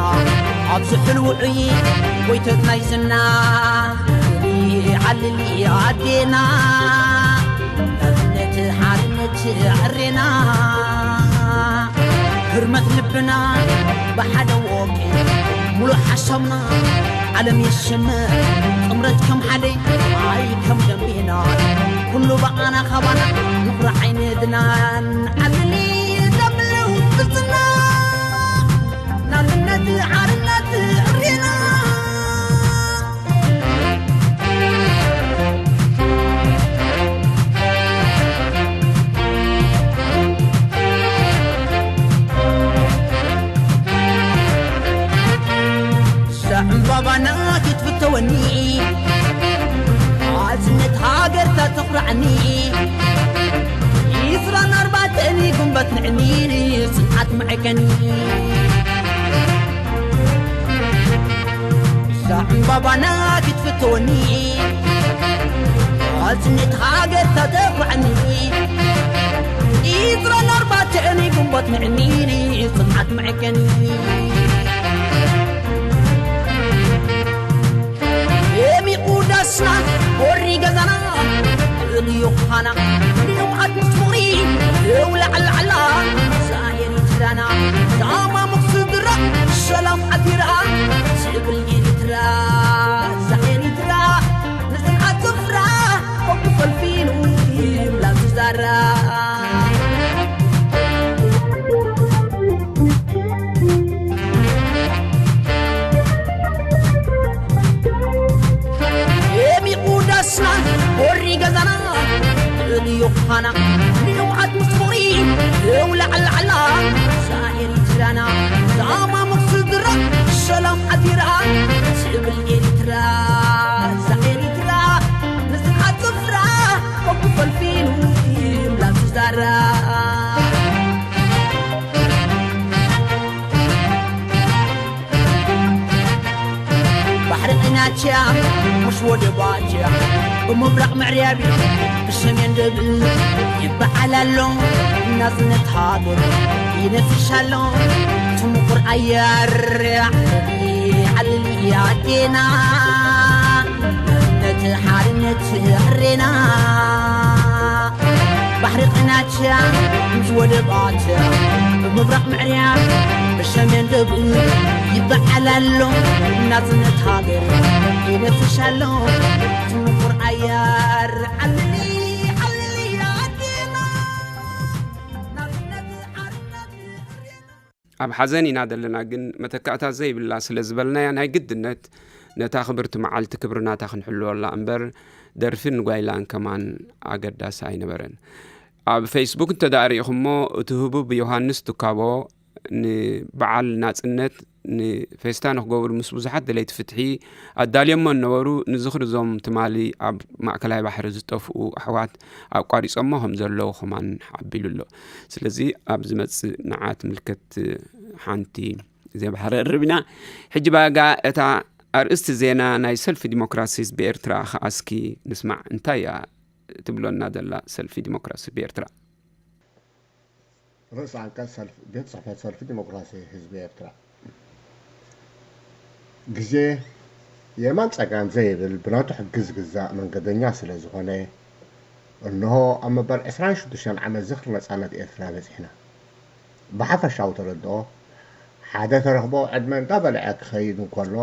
ኣብዚ ሕልውዑይ ጎይቶት ናይ ዝና፣ ዓልሊ ኣዴና፣ ናጽነት ሓርነት ዕሬና፣ ህርመት ልብና ብሓደ ወቂ፣ ሙሉእ ሓሳብና ዓለም የስምዕ፣ ጥምረት ከም ሓደ ኣይ ከም ደምቤና፣ ኩሉ ብኣና ካባና ምኹራዕ ኣይንድናን፣ ዓልሊ ለምልው ብዝና፣ ናጽነት ሓርነት ዕሬና። ዕምባባና ክትፍተወኒ፣ ኣዝነት ሃገርታ ተኹራዕኒ። ዒስራን ኣርባዕተን ግንቦት ንዕኒ፣ ጽንዓት መዐቀኒ። እዛ ዕምባባና ክትፍተወኒ፣ ኣዝነት ሃገርታ ተኹራዕኒ። ዒስራን ኣርባዕተን ግንቦት ንዕኒ፣ ጽንዓት መዐቀኒ። ደሚቑ ዳስና፣ ቦሪ ገዛና፣ ብልዩ ኻና፣ ንልምዓት ምስ ፍቕሪ፣ እው ላዕላዕላ። እዛ ኤሪትራና፣ ዳማ ምኽስድራ፣ ሰላም ዓዲራ፣ ትብል ኤሪትራ። እዛ ኤሪትራ፣ ንጽንዓት ዘፍራ፣ ወዲ ፈልፊሉ፣ ይብላ ዝዛራ። ደሚቑ ዳስና፣ ቦሪ ገዛና፣ ልልዩ ኻና፣ ንልምዓት ምስ ፍቕሪ፣ እው ላዕላዕላ። እዛ ኤሪትራና፣ ዛማ ምኽስድራ፣ ሰላም ዓዲራ፣ ትብል ኤሪትራ። እዛ ኤሪትራ፣ ንስኻ ጽፍራ፣ ወዲ ፈልፊሉ፣ ይብላ ትዛራ። ባሕሪ ዒናችያ ምስ ወደባችያ፣ ብምብራቕ ምዕርያብ፣ ብሰሜን ደብእ ይበዓል ኣሎ። ናጽነት ሃገር ይነፍስ ኣሎ። እቲ ምቑር ኣየር ዓሊ ኣዴና፣ ናጽነት ሓርነት ዕሬና። ባሕሪ ቐናቻ ምስ ወደባታ፣ ብምብራቕ ምዕርያ፣ ብሰሜን ደቡብ ይበዓል ኣሎ። ናጽነት ሃገር ይነፍስ ኣሎ። እቲ ምቑር ኣየር ዓልሊ፣ ዓልሊ ኣዴና። ናጽነት ሓርነት ዕሬና። ኣብ ሓዘን ኢና ዘለና፣ ግን መተካእታ ዘይብላ ስለ ዝበልናያ፣ ናይ ግድነት ነታ ክብርቲ መዓልቲ ክብሪ ናታ ክንሕልወላ እምበር፣ ደርፍን ጓይላን ከማን ኣገዳሲ ኣይነበረን። ኣብ ፌስቡክ እንተ ደኣ ርኢኹሞ፣ እቲ ህቡብ ዮሃንስ ትካቦ፣ ንበዓል ናጽነት ንፌስታ ንክገብሩ ምስ ብዙሓት ደለይቲ ፍትሒ ኣዳልዮሞ ነበሩ፣ ንዝኽሪ እዞም ትማሊ ኣብ ማእከላይ ባሕሪ ዝጠፍኡ ኣሕዋት ኣቋሪጾሞ ከም ዘለዉ ከማን ሓቢሉ ኣሎ። ስለዚ ኣብ ዝመጽእ ንዓ ትምልከት ሓንቲ ዜና ባሕሪ እርብ ኢና። ሕጂ ባጋ እታ ኣርእስቲ ዜና ናይ ሰልፊ ዲሞክራሲ ህዝቢ ኤርትራ ከኣ እስኪ ንስማዕ። እንታይ እያ ትብለና ዘላ ሰልፊ ዲሞክራሲ ህዝቢ ኤርትራ? ርእሰ ኣንቀጽ ሰልፊ፣ ቤት ጽሕፈት ሰልፊ ዲሞክራሲ ህዝቢ ኤርትራ። ግዜ የማን ጸጋም ዘይብል ብናቱ ሕጊ ዝግዛእ መንገደኛ ስለ ዝኾነ፣ እንሆ ኣብ መበል ዕስራን ሽዱሽተን ዓመት ዝኽሪ ነጻነት ኤርትራ በጺሕና። ብሓፈሻዊ ተረድኦ፣ ሓደ ተረኽቦ ዕድመ እንዳበልዐ ክኸይድ እንከሎ፣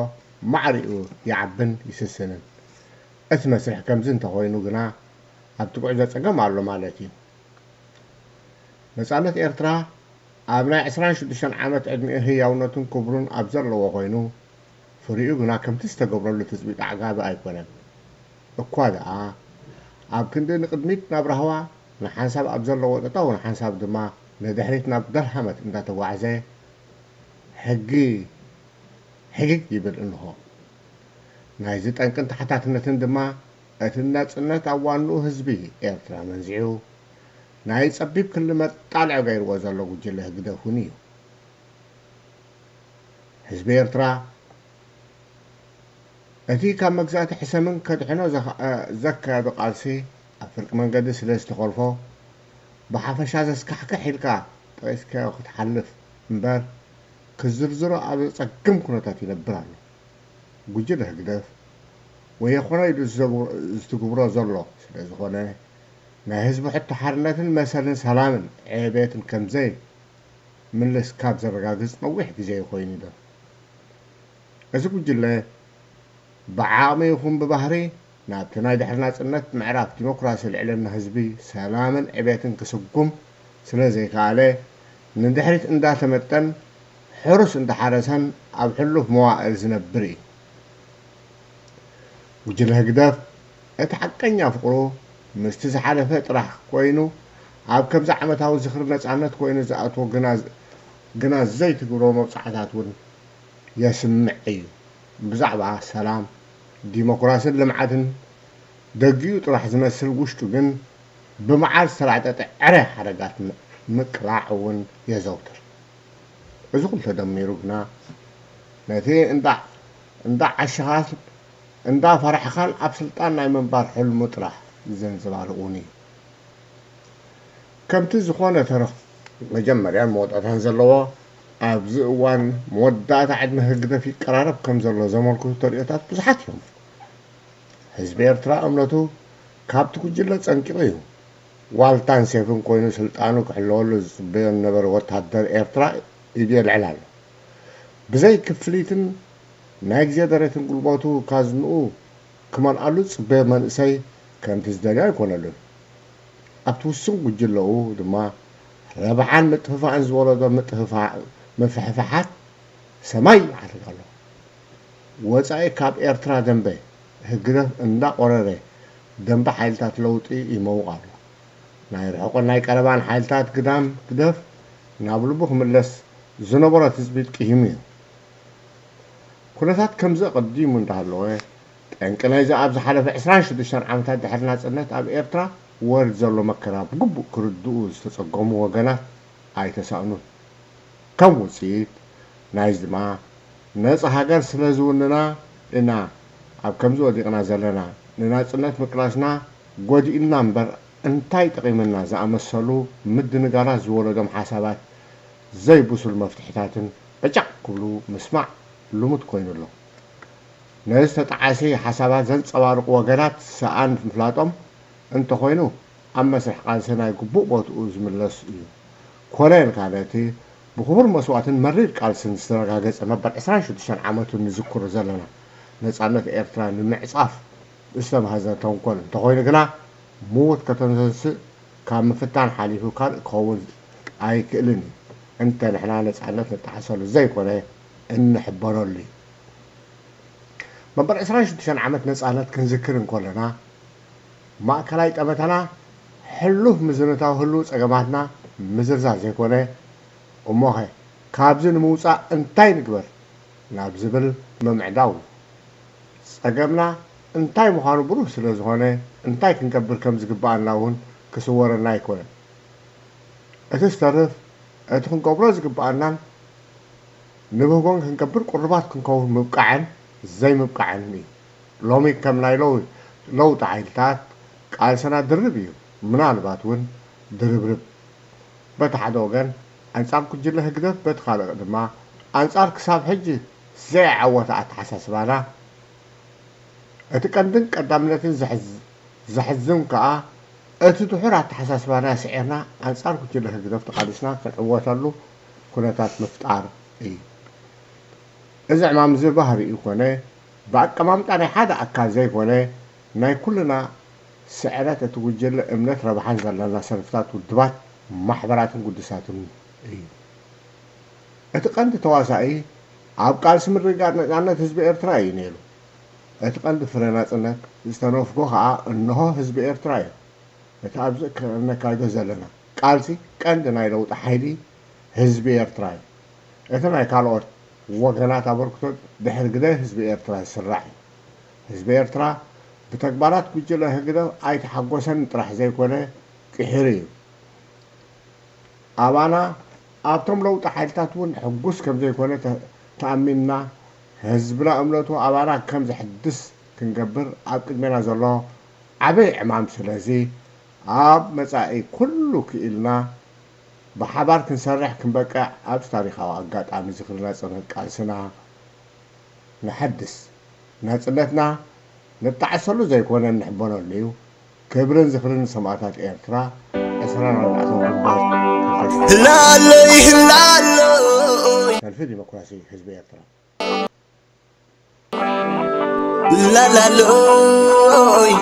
ማዕሪኡ ይዓብን ይስስንን። እቲ መስርሕ ከምዚ እንተኾይኑ ግና፣ ኣብቲ ጉዕዞ ጸገም ኣሎ ማለት እዩ። ነጻነት ኤርትራ ኣብ ናይ ዕስራን ሽዱሽተን ዓመት ዕድሚኡ ህያውነቱን ክብሩን ኣብ ዘለዎ ኮይኑ፣ ፍሪኡ ግና ከምቲ ዝተገብረሉ ትጽቢት ኣዕጋቢ ኣይኮነን። እኳ ደኣ፣ ኣብ ክንዲ ንቕድሚት ናብ ራህዋ፣ ንሓንሳብ ኣብ ዘለዎ ጠጠው፣ ንሓንሳብ ድማ ንድሕሪት ናብ ደልሃመት እንዳተጓዕዘ፣ ሕጊ ሕጊግ ይብል እንሆ። ናይዚ ጠንቅን ተሓታትነትን ድማ እቲ ናጽነት ኣብ ዋንኡ ህዝቢ ኤርትራ መንዚዑ፣ ናይ ጸቢብ ክሊ መጣልዒ ገይርዎ ዘሎ ጉጅለ ህግደፍ እውን እዩ። ህዝቢ ኤርትራ፣ እቲ ካብ መግዛእቲ ሕሰምን ከድሕኖ ዘኸ-፣ ዘካየዶ ቃልሲ ኣብ ፍርቂ መንገዲ ስለ ዝተኾልፎ፣ ብሓፈሻ ዘስካሕክሕ ኢልካ ጠቒስካዮ ክትሓልፍ እምበር፣ ክዝርዝሮ ኣብ ዘጸግም ኩነታት ይነብር ኣሎ። ጉጅለ ህግደፍ ወየኾነ ኢሉ ዝዘብ-፣ ዝትግብሮ ዘሎ ስለ ዝኾነ፣ ናይ ህዝቢ ሕቶ ሓርነትን መሰልን ሰላምን ዕቤትን ከምዘይ ምልስ ካብ ዘረጋግጽ ነዊሕ ግዜ ኮይኑ ኣሎ። እዚ ጉጅለ ብዓቕሚ ይኹን ብባህሪ ናብቲ ናይ ድሕሪ ናጽነት ምዕራፍ ዲሞክራሲ ልዕልና ህዝቢ፣ ሰላምን ዕቤትን ክስጉም ስለ ዘይከኣለ፣ ንድሕሪት እንዳተመጠን ሕሩስ እንዳሓረሰን ኣብ ሕሉፍ መዋእል ዝነብር እዩ። ጉጅለ ህግደፍ እቲ ሓቀኛ ፍቕሩ ምስቲ ዝሓለፈ ጥራሕ ኮይኑ፣ ኣብ ከምዚ ዓመታዊ ዝኽሪ ነጻነት ኮይኑ ዝኣትዎ ግና፣ ግና ዘይትግብሮ መብጻዕታት እውን የስምዕ እዩ። ብዛዕባ ሰላም፣ ዲሞክራስን ልምዓትን ደጊኡ ጥራሕ ዝመስል፣ ውሽጡ ግን ብመዓር ዝተላዕጠጠ ዕረ ሓረጋት ም-፣ ምቅላዕ እውን የዘውትር። እዚ ኩሉ ተደሚሩ ግና ነቲ እንዳ፣ እንዳ ዓሸኻን እንዳ ፈራሕኻን ኣብ ስልጣን ናይ ምንባር ሕልሙ ጥራሕ ዘንጸባርቕ እውን እዩ። ከምቲ ዝኾነ ተረኽ መጀመርያን መወዳእታን ዘለዎ፣ ኣብዚ እዋን መወዳእታ ዕድመ ህግደፍ ይቀራረብ ከም ዘሎ ዘመልክቱ ተርእዮታት ብዙሓት እዮም። ህዝቢ ኤርትራ እምነቱ ካብቲ ጉጅለ ጸንቂቑ እዩ። ዋልታን ሴፍን ኮይኑ ስልጣኑ ክሕለወሉ ዝጽበዮ ዝነበረ ወተሃደር ኤርትራ ኢዱ የልዕል ኣሎ። ብዘይ ክፍሊትን ናይ ግዜ ደረትን ጉልበቱ ካዝንኡ ክመልኣሉ ዝጽበዮ መንእሰይ ከምቲ ዝደልዮ ኣይኮነሉን። ኣብቲ ውሱን ጉጅለኡ ድማ ረብሓን ምጥፍፋእን ዝወለዶ ምጥፍፋእ፣ ምፍሕፋሓት ሰማይ ይዓርግ ኣሎ። ወጻኢ ካብ ኤርትራ ደንበ ህግደፍ እንዳቆረረ፣ ደንበ ሓይልታት ለውጢ ይመውቕ ኣሎ። ናይ ርሑቕን ናይ ቀረባን ሓይልታት ግዳም ግደፍ ናብ ልቡ ክምለስ ዝነበሮ ትጽቢት ቅሂሙ እዩ። ኩነታት ከምዚ ኣቐዲሙ እንዳሃለወ፣ ጠንቂ ናይዚ ኣብ ዝሓለፈ ዕስራን ሽዱሽተን ዓመታት ድሕሪ ናጽነት ኣብ ኤርትራ ወርድ ዘሎ መከራ ብግቡእ ክርድኡ ዝተጸገሙ ወገናት ኣይተሳእኑን። ከም ውጽኢት ናይዚ ድማ፣ ነጻ ሃገር ስለ ዝውንና ኢና ኣብ ከምዚ ወዲቕና ዘለና፣ ንናጽነት ምቅላስና ጎዲኡና እምበር እንታይ ጠቒምና ዝኣመሰሉ ምድንጋራት ዝወለዶም ሓሳባት ዘይብሱል መፍትሒታትን ዕጫቕ ክብሉ ምስማዕ ልሙድ ኮይኑ ኣሎ። ነዚ ተጣዓሲ ሓሳባት ዘንጸባርቑ ወገናት ሰኣን ምፍላጦም እንተኾይኑ፣ ኣብ መስርሕ ቃልሲ ናይ ግቡእ ቦትኡ ዝምለስ እዩ። ኮነ ኢልካ ነቲ ብኽቡር መስዋእትን መሪር ቃልስን ዝተረጋገጸ መበል ዕስራን ሽዱሽተን ዓመቱ ንዝክሮ ዘለና ነጻነት ኤርትራ ንምዕጻፍ ዝተማህዘ ተንኮል እንተኾይኑ ግና፣ ምዉት ከተንሰስእ ካብ ምፍታን ሓሊፉ ካልእ ክኸውን ኣይክእልን እዩ። እንተ ንሕና ነጻነት ንጠዓሰሉ ዘይኮነ፣ እንሕበረሉ እዩ። መበል ዕስራን ሽዱሽተን ዓመት ነጻነት ክንዝክር እንከለና፣ ማእከላይ ጠመተና ሕሉፍ ምዝንታው ህሉው ጸገማትና ምዝርዛር ዘይኮነ፣ እሞኸ ካብዚ ንምውጻእ እንታይ ንግበር ናብ ዝብል ምምዕዳው እዩ። ጸገምና እንታይ ምዃኑ ብሩህ ስለ ዝኾነ፣ እንታይ ክንገብር ከም ዝግብኣና እውን ክስወረና ኣይኮነን። እቲ ዝተርፍ፣ እቲ ክንገብሮ ዝግብኣናን ንብህጎን ክንገብር ቅሩባት ክንከውን ምብቃዕን ዘይምብቃዕን እዩ። ሎሚ ከም ናይ ለው-፣ ለውጢ ሓይልታት ቃልስና ድርብ እዩ። ምናልባት እውን ድርብርብ። በቲ ሓደ ወገን ኣንጻር ጉጅለ ህግደፍ፣ በቲ ካልእ ድማ ኣንጻር ክሳብ ሕጂ ዘይዓወተ ኣተሓሳስባና እቲ ቀንድን ቀዳምነትን ዘሕዝ-፣ ዘሕዝን ከኣ፣ እቲ ድሑር ኣተሓሳስባና ስዒርና ኣንጻር ጉጅለ ህግደፍ ተቓሊስና ክንዕወተሉ ኩነታት ምፍጣር እዩ። እዚ ዕማም እዚ ባህሪኡ ኮነ፣ ብኣቀማምጣ ናይ ሓደ ኣካል ዘይኮነ፣ ናይ ኩልና ስዕረት እቲ ጉጅለ እምነት ረብሓን ዘለና ሰልፍታት፣ ውድባት፣ ማሕበራትን ግዱሳትን እዩ። እቲ ቀንዲ ተዋሳኢ ኣብ ቃልሲ ምርግጋጽ ነጻነት ህዝቢ ኤርትራ እዩ ነይሩ። እቲ ቀንዲ ፍረ ናጽነት ዝተነፍጎ ከኣ እንሆ ህዝቢ ኤርትራ እዩ። እቲ ኣብዚ እነካይዶ ዘለና ቃልሲ ቀንዲ ናይ ለውጢ ሓይሊ ህዝቢ ኤርትራ እዩ። እቲ ናይ ካልኦት ወገናት ኣበርክቶ ድሕሪ ግደ ህዝቢ ኤርትራ ዝስራዕ እዩ። ህዝቢ ኤርትራ ብተግባራት ጉጅለ ህግደፍ ኣይተሓጎሰን ጥራሕ ዘይኮነ ቅሒሩ እዩ። ኣባና ኣብቶም ለውጢ ሓይልታት እውን ሕጉስ ከም ዘይኮነ ተ-፣ ተኣሚንና፣ ህዝብና እምነቱ ኣባና ከም ዘሕድስ ክንገብር ኣብ ቅድሜና ዘሎ ዓብይ ዕማም። ስለዚ ኣብ መጻኢ ኩሉ ክኢልና ብሓባር ክንሰርሕ ክንበቅዕ ኣብዚ ታሪኻዊ ኣጋጣሚ ዝኽሪ ናጽነት ቃልስና ነሐድስ። ናጽነትና ንጣዕሰሉ ዘይኮነ ንሕበነሉ እዩ። ክብርን ዝኽርን ንሰማእታት ኤርትራ። ዕስራን ኣርባዕተን ግንቦት። ህላለይ ህላለይ። ሰልፊ ዲሞክራሲ ህዝቢ ኤርትራ። ላላሎይ፣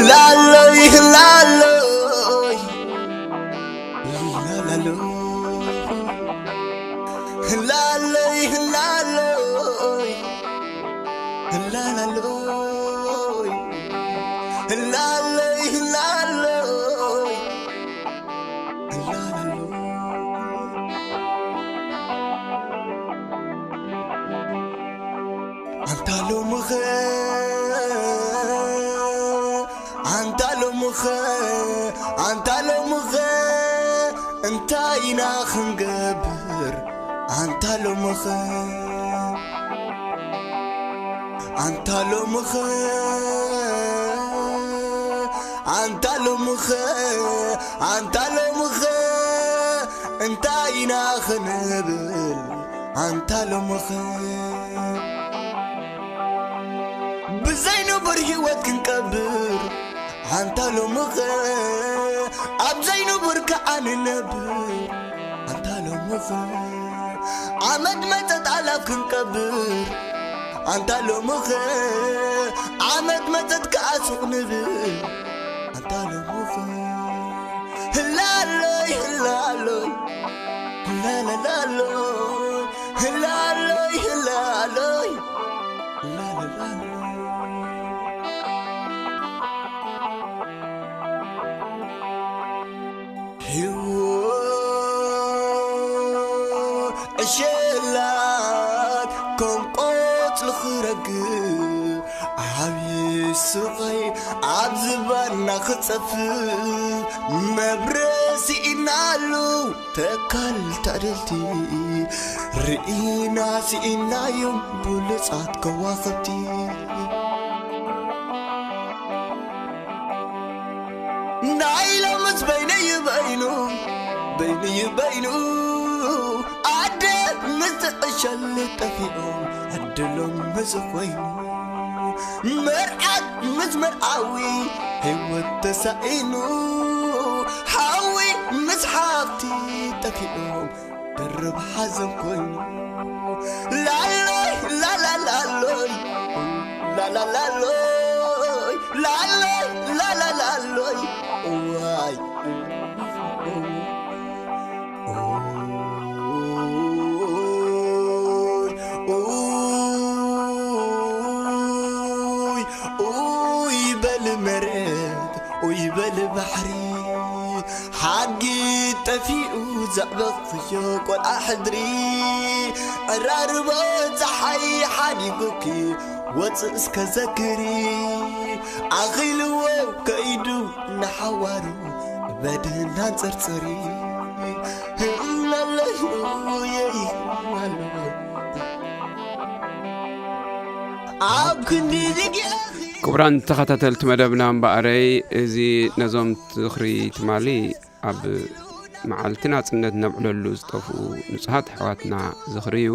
ላሎይ፣ ላሎይ፣ ላላሎይ፣ ላሎይ፣ ላሎይ፣ ላላሎይ፣ ላሎይ፣ ላላሎይ። ኣንታ ሎምኸ፣ ኣንታ ሎምኸ፣ ኣንታ ሎምኸ፣ እንታይ ኢና ክንገብር? ኣንታ ሎምኸ፣ ኣንታ ሎምኸ፣ ኣንታ ሎምኸ፣ ኣንታ ሎምኸ፣ እንታይ ኢና ክንብል? ኣንታ ሎምኸ፣ ብዘይንቡር ህይወት ክንቀብር? ኣንታ ሎምኸ፣ ኣብ ዘይንቡር ከዓ ንነብር? ኣንታ ሎምኸ፣ ዓመት መጸት ኣላፍ ክንቀብር? ኣንታ ሎምኸ፣ ዓመት መጸት ከዓ ሱቕ ንብል? ኣንታ ሎምኸ፣ ህላሎይ፣ ህላሎይ፣ ህላላላሎይ፣ ህላሎይ፣ ህላሎይ፣ ህላላሎይ። ህይወት ዕሸላት ከም ቆጽሊ ክረግፍ፣ ዓብዪ ስቓይ ኣብ ዝባንና ክጸፍእ፣ መብረሲ ኢናሉ ተካል ታደልቲ፣ ርኢና ስኢናዮም ብሉጻት ከዋኽብቲ። ናይ ሎምስ በይነይ በይኑ፣ በይነይ በይኑ፣ ኣደ ምስ ዕሸል ጠፊኦም ዕድሎም ምስ ኮይኑ፣ መርዓት ምስ መርዓዊ ህይወት ተሳኢኑ፣ ሓዊ ምስ ሓፍቲ ጠፊኦም ድርብ ሓዘን ኮይኑ። ላሎይ ላላላሎይ፣ ላላላሎይ፣ ላሎይ ላላላሎይ፣ ዋይ። ኡይ፣ ኡይ፣ ኡይ በል መሬት፣ ኡይ በል ባሕሪ፣ ሓጊ ጠፊኡ ዘዕበኽዮ ቆልዓ ሕድሪ፣ ዕራርቦ ጸሓይ ሓዲጉኪ ወጽእ እስከ ዘክሪ፣ ኣኺልዎ ከይዱ ንሓዋሩ በድህና ጸርጸሪ። ህላለዩ የይ ኣሎ ኣብ ክንዲ ዝግእኺ። ክቡራን ተኸታተልቲ መደብና እምበኣረይ፣ እዚ ነዞም ዝኽሪ ትማሊ ኣብ መዓልቲ ናጽነት ነብዕለሉ ዝጠፍኡ ንጹሃት ኣሕዋትና ዝኽሪ እዩ።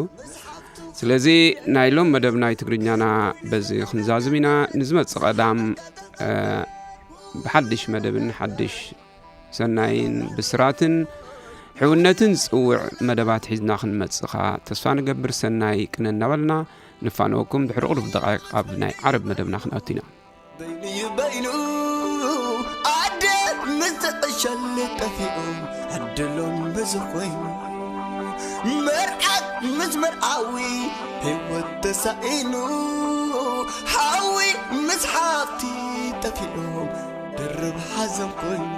ስለዚ ናይ ሎም መደብ ናይ ትግርኛና በዚ ክንዛዝም ኢና። ንዝመጽእ ቀዳም፣ እ፣ ብሓድሽ መደብን ሓድሽ ሰናይን ብስራትን ሕውነትን ዝጽውዕ መደባት ሒዝና ክንመጽእ ኸኣ ተስፋ ንገብር። ሰናይ ቅነ እናበልና ንፋነወኩም። ድሕሪ ቁሩብ ደቃይቕ ኣብ ናይ ዓረብ መደብና ክንኣቱ ኢና። በይኑ በይኑ ኣደ ምስ ተጠሸል ጠፊኡ ዕድሎም ብዙ ኮይኑ መርዓት ምስ መርዓዊ ህይወት ተሳኢኑ ሓዊ ምስ ሓፍቲ ጠፊኡ ድርብ ሓዘን ኮይኑ።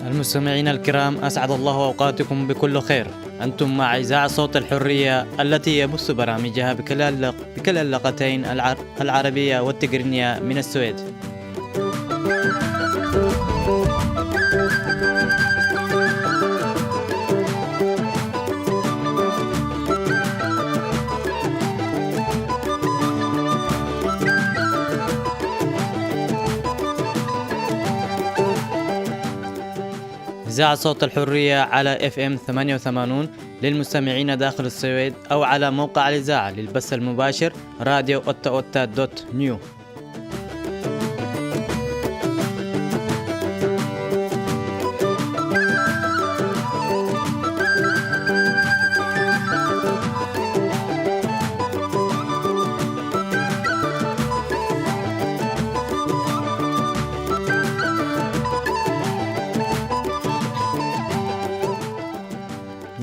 المستمعين الكرام، أسعد الله أوقاتكم بكل خير. أنتم مع إذاعة صوت الحرية التي يبث برامجها بكلا اللق-، بكلا اللغتين العر-، العربية والتقرينية من السويد. إذاعة صوت الحرية على إف إم ثمانية وثمانين للمستمعين داخل السويد، أو على موقع الإذاعة للبث المباشر راديو أوتا أوتا دوت نيو.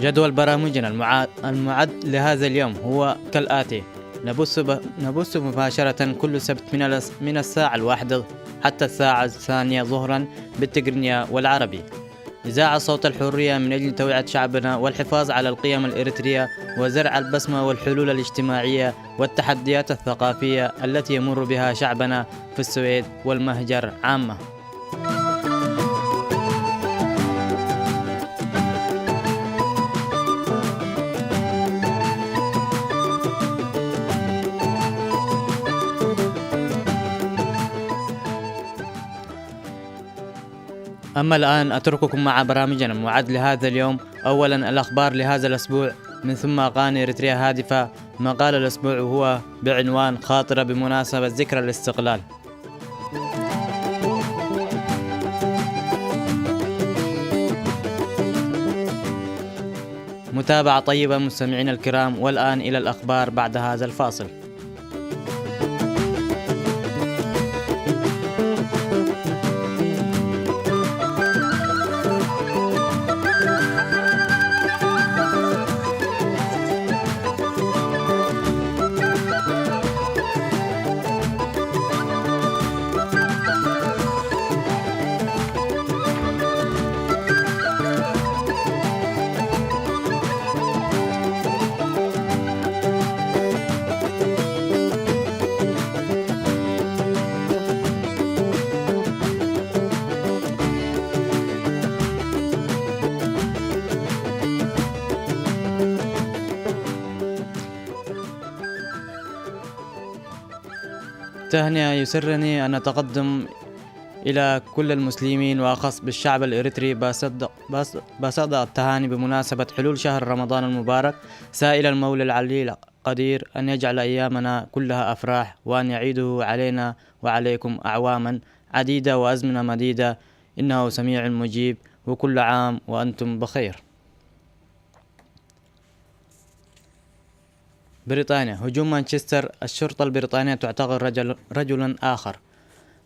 جدول برامجنا المعا-، المعد لهذا اليوم هو كالآتي: نبث ب-، نبث مباشرة كل سبت من الس-، من الساعة الواحدة حتى الساعة الثانية ظهرا بالتقرينية والعربي. إذاعة صوت الحرية من أجل توعية شعبنا والحفاظ على القيم الإريترية وزرع البصمة والحلول الاجتماعية والتحديات الثقافية التي يمر بها شعبنا في السويد والمهجر عامة. أما الآن أترككم مع برامجنا المعد لهذا اليوم. أولا، الأخبار لهذا الأسبوع، من ثم أغاني إريتريا هادفة. مقال الأسبوع هو بعنوان خاطرة بمناسبة ذكرى الاستقلال. متابعة طيبة مستمعينا الكرام، والآن إلى الأخبار بعد هذا الفاصل. التهنئة يسرني أن أتقدم إلى كل المسلمين، وأخص بالشعب الإريتري، بأصدق، بأص-، بأصدق التهاني بمناسبة حلول شهر رمضان المبارك، سائلا المولى العلي القدير أن يجعل أيامنا كلها أفراح، وأن يعيده علينا وعليكم أعواما عديدة وأزمنة مديدة، إنه سميع مجيب، وكل عام وأنتم بخير. بريطانيا: هجوم مانشستر، الشرطة البريطانية تعتقل رجل، رجلا آخر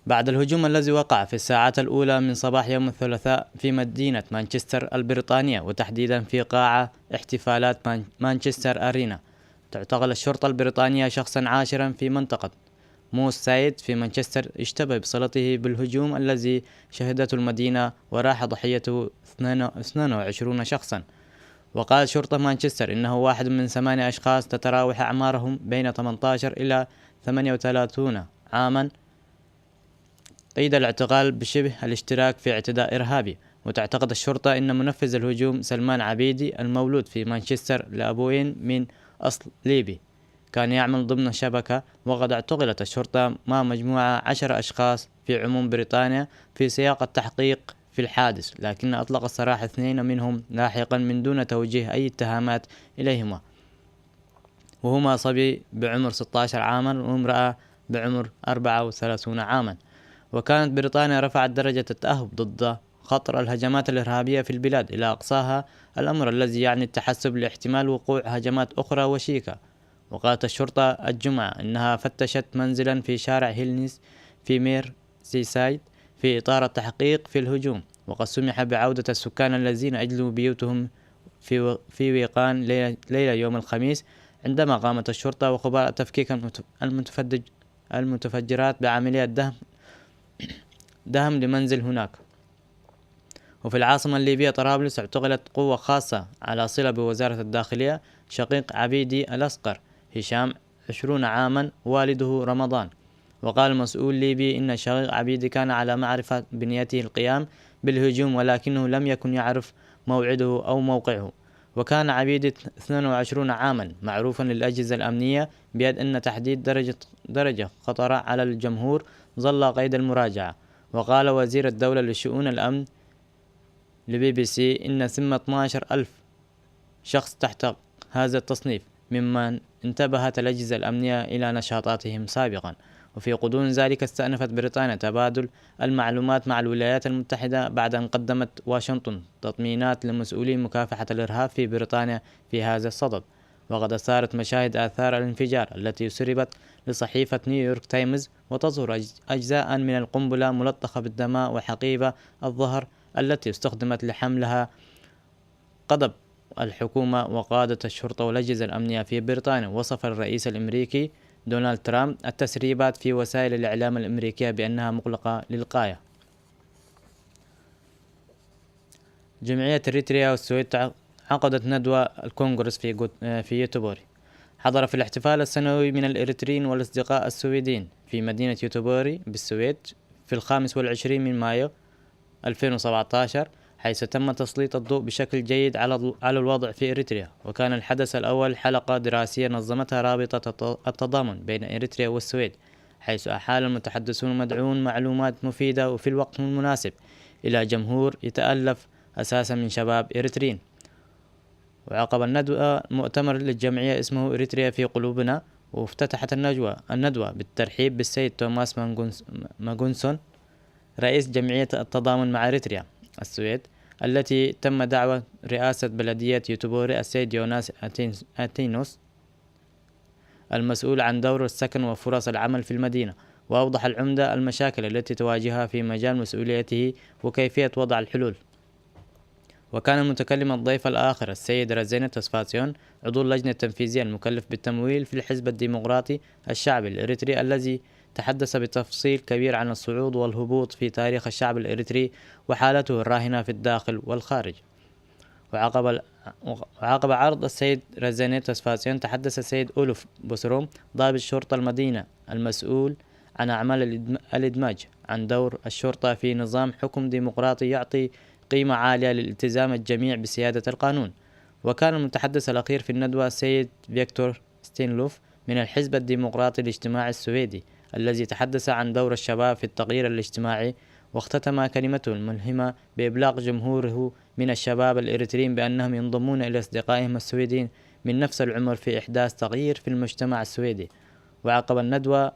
بعد الهجوم الذي وقع في الساعات الأولى من صباح يوم الثلاثاء في مدينة مانشستر البريطانية، وتحديدا في قاعة احتفالات مان-، مانشستر أرينا. تعتقل الشرطة البريطانية شخصا عاشرا في منطقة موس سايد في مانشستر، اشتبه بصلته بالهجوم الذي شهدته المدينة، وراح ضحيته اثنين وعشرون شخصا. وقال شرطة مانشستر إنه واحد من ثمانية أشخاص تتراوح أعمارهم بين ثمانية عشر إلى ثمانية وثلاثون عاما، قيد الاعتقال بشبه الاشتراك في اعتداء إرهابي. وتعتقد الشرطة إن منفذ الهجوم سلمان عبيدي، المولود في مانشستر لأبوين من أصل ليبي، كان يعمل ضمن شبكة. وقد اعتقلت الشرطة مع مجموعة عشر أشخاص في عموم بريطانيا في سياق التحقيق في الحادث، لكن أطلق السراح اثنين منهم لاحقا من دون توجيه أي اتهامات إليهما، وهما صبي بعمر ستة عشر عاما وامرأة بعمر أربعة وثلاثون عاما. وكانت بريطانيا رفعت درجة التأهب ضد خطر الهجمات الإرهابية في البلاد إلى أقصاها، الأمر الذي يعني التحسب لاحتمال وقوع هجمات أخرى وشيكة. وقالت الشرطة الجمعة إنها فتشت منزلا في شارع هيلنيس في مير سيسايد في إطار التحقيق في الهجوم، وقد سمح بعودة السكان الذين أجلوا بيوتهم في و-، في ويقان ليلة، ليلة يوم الخميس، عندما قامت الشرطة وخبراء التفكيك المت-، المتفدج-، المتفجرات بعملية دهم، دهم لمنزل هناك. وفي العاصمة الليبية طرابلس اعتقلت قوة خاصة على صلة بوزارة الداخلية شقيق عبيدي الأصغر هشام، عشرون عاما، والده رمضان. وقال مسؤول ليبي إن شقيق عبيدي كان على معرفة بنيته القيام بالهجوم، ولكنه لم يكن يعرف موعده أو موقعه. وكان عبيدي اثنين وعشرون عاما، معروفا للأجهزة الأمنية بأن تحديد درجة، درجة خطر على الجمهور ظل قيد المراجعة. وقال وزير الدولة لشؤون الأمن لبي بي سي إن ثم اثناشر ألف شخص تحت هذا التصنيف، ممن انتبهت الأجهزة الأمنية إلى نشاطاتهم سابقا. وفي غضون ذلك استأنفت بريطانيا تبادل المعلومات مع الولايات المتحدة بعد أن قدمت واشنطن تطمينات لمسؤولي مكافحة الإرهاب في بريطانيا في هذا الصدد. وقد أثارت مشاهد آثار الانفجار التي سربت لصحيفة نيويورك تايمز، وتظهر أج-، أجزاء من القنبلة ملطخة بالدماء وحقيبة الظهر التي استخدمت لحملها غضب الحكومة وقادة الشرطة والأجهزة الأمنية في بريطانيا. وصف الرئيس الأمريكي دونالد ترامب التسريبات في وسائل الإعلام الأمريكية بأنها مقلقة للغاية. جمعية إريتريا والسويد تع-، عقدت ندوة الكونغرس في جوت-، آه، في يوتوبوري. حضر في الاحتفال السنوي من الإريتريين والأصدقاء السويديين في مدينة يوتوبوري بالسويد في الخامس والعشرين من مايو ألفين وسبعتاشر، حيث تم تسليط الضوء بشكل جيد على ال-، على الوضع في إريتريا. وكان الحدث الأول حلقة دراسية نظمتها رابطة الت-، التضامن بين إريتريا والسويد، حيث أحال المتحدثون مدعون معلومات مفيدة وفي الوقت المناسب إلى جمهور يتألف أساسا من شباب إريتريين. وعقب الندوة مؤتمر للجمعية اسمه إريتريا في قلوبنا، وافتتحت النجوى، الندوة بالترحيب بالسيد توماس مانغونس-، ماغونسون، رئيس جمعية التضامن مع إريتريا السويد، التي تم دعوة رئاسة بلدية يوتوبوري السيد يوناس أتين-، أتينوس، المسؤول عن دور السكن وفرص العمل في المدينة، وأوضح العمدة المشاكل التي تواجهها في مجال مسؤوليته وكيفية وضع الحلول. وكان المتكلم الضيف الآخر السيد رزينة تسفاسيون، عضو اللجنة التنفيذية المكلف بالتمويل في الحزب الديمقراطي الشعبي الإريتري، الذي تحدث بتفصيل كبير عن الصعود والهبوط في تاريخ الشعب الإريتري وحالته الراهنة في الداخل والخارج. وعقب ال-، وعقب عرض السيد رزينة تسفاسيون، تحدث السيد أولوف بوسروم، ضابط شرطة المدينة المسؤول عن أعمال الإدم-، الإدماج، عن دور الشرطة في نظام حكم ديمقراطي يعطي قيمة عالية لالتزام الجميع بسيادة القانون. وكان المتحدث الأخير في الندوة السيد فيكتور ستينلوف من الحزب الديمقراطي الاجتماعي السويدي، الذي تحدث عن دور الشباب في التغيير الاجتماعي، واختتم كلمته الملهمة بإبلاغ جمهوره من الشباب الإريتريين بأنهم ينضمون إلى أصدقائهم السويديين من نفس العمر في إحداث تغيير في المجتمع السويدي. وعقب الندوة،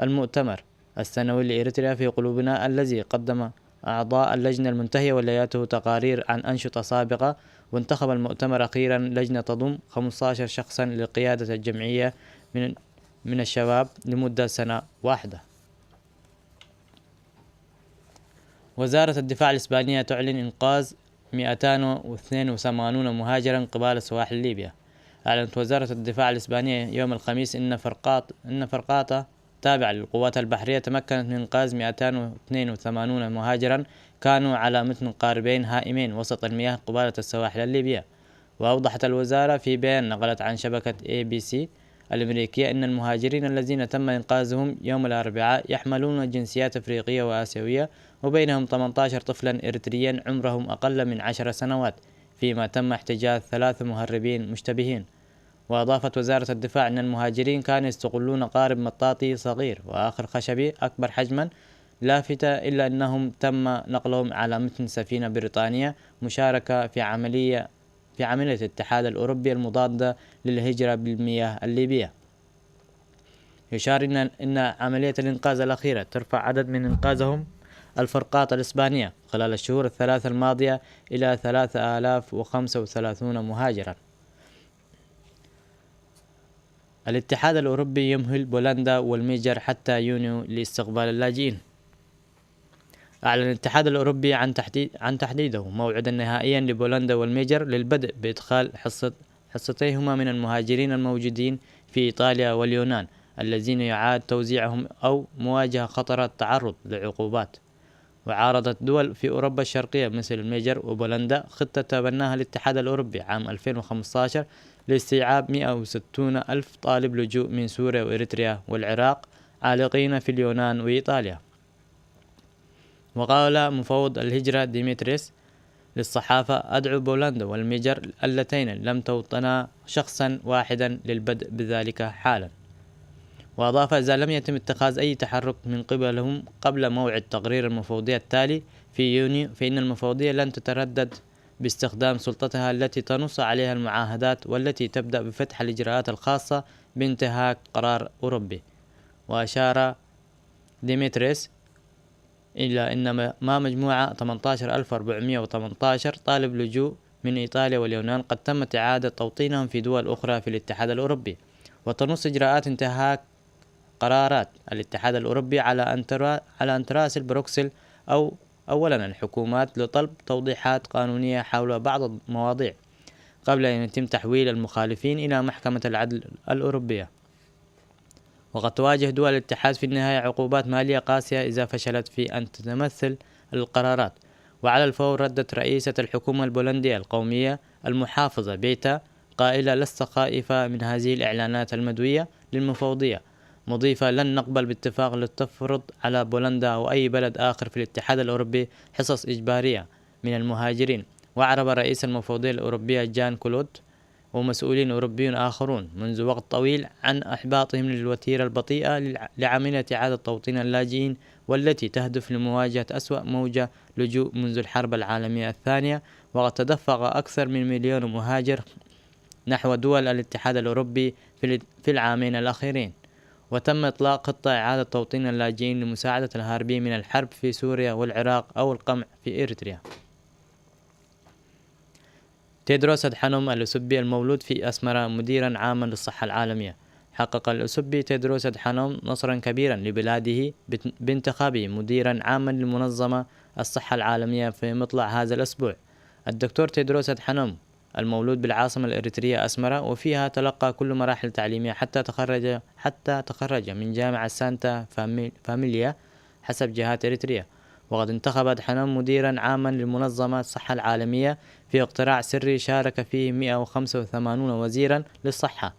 المؤتمر السنوي لإريتريا في قلوبنا، الذي قدم أعضاء اللجنة المنتهية ولاياته تقارير عن أنشطة سابقة، وانتخب المؤتمر أخيرا لجنة تضم خمستاشر شخصا لقيادة الجمعية من من الشباب لمدة سنة واحدة. وزارة الدفاع الإسبانية تعلن إنقاذ مئتان واثنين وثمانون مهاجرا قبالة سواحل ليبيا. أعلنت وزارة الدفاع الإسبانية يوم الخميس إن فرقات إن فرقاطة تابعة للقوات البحرية تمكنت من إنقاذ مئتان واثنين وثمانون مهاجرا كانوا على متن قاربين هائمين وسط المياه قبالة السواحل الليبية. وأوضحت الوزارة في بيان نقلت عن شبكة إيه بي سي الأمريكية أن المهاجرين الذين تم إنقاذهم يوم الأربعاء يحملون جنسيات أفريقية وآسيوية، وبينهم ثمنتاشر طفلا إريتريا عمرهم أقل من عشر سنوات، فيما تم احتجاز ثلاث مهربين مشتبهين. وأضافت وزارة الدفاع أن المهاجرين كانوا يستغلون قارب مطاطي صغير وآخر خشبي أكبر حجما، لافتة إلا أنهم تم نقلهم على متن سفينة بريطانية مشاركة في عملية في عملية الاتحاد الأوروبي المضادة للهجرة بالمياه الليبية. يشار إن إن عملية الإنقاذ الأخيرة ترفع عدد من إنقاذهم الفرقاطة الإسبانية خلال الشهور الثلاثة الماضية إلى ثلاثة آلاف وخمسة وثلاثون مهاجرا. الاتحاد الأوروبي يمهل بولندا والميجر حتى يونيو لاستقبال اللاجئين. أعلن الاتحاد الأوروبي عن تحديد عن تحديده موعدا نهائيا لبولندا والميجر للبدء بإدخال حصة حصتيهما من المهاجرين الموجودين في إيطاليا واليونان، الذين يعاد توزيعهم أو مواجهة خطر التعرض لعقوبات. وعارضت دول في أوروبا الشرقية مثل الميجر وبولندا خطة تبناها الاتحاد الأوروبي عام ألفين وخمستاشر لاستيعاب مئة وستون ألف طالب لجوء من سوريا وإريتريا والعراق، عالقين في اليونان وإيطاليا. وقال مفوض الهجرة ديمتريس للصحافة: "أدعو بولندا والميجر اللتين لم توطنا شخصا واحدا للبدء بذلك حالا." وأضاف: "إذا لم يتم اتخاذ أي تحرك من قبلهم قبل موعد تقرير المفوضية التالي في يونيو، فإن المفوضية لن تتردد باستخدام سلطتها التي تنص عليها المعاهدات، والتي تبدأ بفتح الإجراءات الخاصة بانتهاك قرار أوروبي." وأشار ديمتريس إلى أن ما مجموعة ثمنتاشر ألف وأربعمية وتمنتاشر طالب لجوء من إيطاليا واليونان قد تمت إعادة توطينهم في دول أخرى في الاتحاد الأوروبي، وتنص إجراءات انتهاك قرارات الاتحاد الأوروبي على أن ترا-، على أن تراسل بروكسل أو أولا الحكومات لطلب توضيحات قانونية حول بعض المواضيع قبل أن يتم تحويل المخالفين إلى محكمة العدل الأوروبية. وقد تواجه دول الاتحاد في النهاية عقوبات مالية قاسية إذا فشلت في أن تتمثل القرارات. وعلى الفور ردت رئيسة الحكومة البولندية القومية المحافظة بيتا قائلة: "لست خائفة من هذه الإعلانات المدوية للمفوضية"، مضيفة: "لن نقبل باتفاق لتفرض على بولندا أو أي بلد آخر في الاتحاد الأوروبي حصص إجبارية من المهاجرين". وأعرب رئيس المفوضية الأوروبية جان كلود ومسؤولين أوروبيون آخرون منذ وقت طويل عن إحباطهم للوتيرة البطيئة للع-، لعملية إعادة توطين اللاجئين، والتي تهدف لمواجهة أسوأ موجة لجوء منذ الحرب العالمية الثانية، وقد تدفق أكثر من مليون مهاجر نحو دول الاتحاد الأوروبي في ال-، في العامين الأخيرين. وتم إطلاق خطة إعادة توطين اللاجئين لمساعدة الهاربين من الحرب في سوريا والعراق أو القمع في إريتريا. تيدروس أدحانوم الأسبي المولود في أسمرة مديرا عاما للصحة العالمية. حقق الأسبي تيدروس أدحانوم نصرا كبيرا لبلاده بت-، بانتخابه مديرا عاما لمنظمة الصحة العالمية في مطلع هذا الأسبوع. الدكتور تيدروس أدحانوم المولود بالعاصمة الإريترية أسمرة، وفيها تلقى كل مراحل تعليمه حتى تخرج، حتى تخرج من جامعة سانتا فامي-، فاميليا حسب جهات إريتريا. وقد انتخب أدحانوم مديرا عاما لمنظمة الصحة العالمية في اقتراع سري شارك فيه مئة وخمسة وثمانون وزيرا للصحة.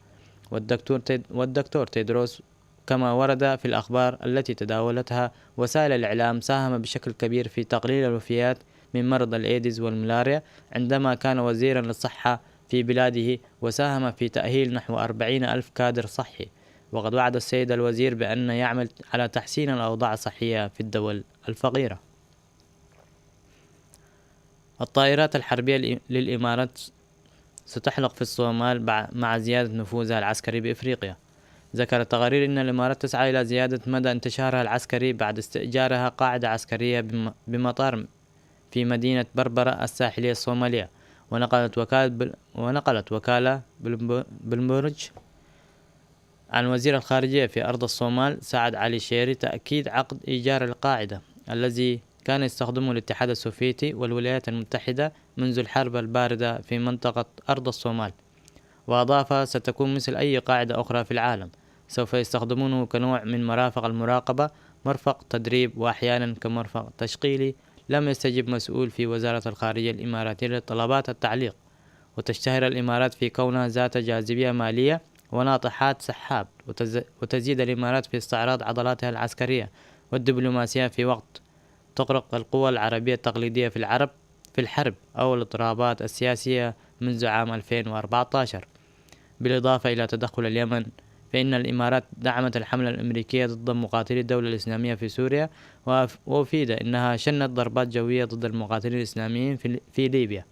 والدكتور تيد-، والدكتور تيدروس، كما ورد في الأخبار التي تداولتها وسائل الإعلام، ساهم بشكل كبير في تقليل الوفيات من مرض الإيدز والملاريا عندما كان وزيرا للصحة في بلاده، وساهم في تأهيل نحو أربعين ألف كادر صحي. وقد وعد السيد الوزير بأن يعمل على تحسين الأوضاع الصحية في الدول الفقيرة. الطائرات الحربية للإمارات ستحلق في الصومال مع زيادة نفوذها العسكري بإفريقيا. ذكر التقارير أن الإمارات تسعى إلى زيادة مدى انتشارها العسكري بعد استئجارها قاعدة عسكرية بمطار في مدينة بربرة الساحلية الصومالية. ونقلت وكالة بل... ونقلت وكالة بلمبرج عن وزير الخارجية في أرض الصومال سعد علي شيري تأكيد عقد إيجار القاعدة الذي كان يستخدمه الاتحاد السوفيتي والولايات المتحدة منذ الحرب الباردة في منطقة أرض الصومال. وأضاف: ستكون مثل أي قاعدة أخرى في العالم، سوف يستخدمونه كنوع من مرافق المراقبة، مرفق تدريب، وأحيانا كمرفق تشغيلي. لم يستجب مسؤول في وزارة الخارجية الإماراتية لطلبات التعليق. وتشتهر الإمارات في كونها ذات جاذبية مالية وناطحات سحاب، وتزيد الإمارات في استعراض عضلاتها العسكرية والدبلوماسية في وقت تغرق القوى العربية التقليدية في العرب في الحرب أو الاضطرابات السياسية منذ عام ألفين وأربعتاشر. بالإضافة إلى تدخل اليمن، فإن الإمارات دعمت الحملة الأمريكية ضد مقاتلي الدولة الإسلامية في سوريا، وأفيد أنها شنت ضربات جوية ضد المقاتلين الإسلاميين في ليبيا.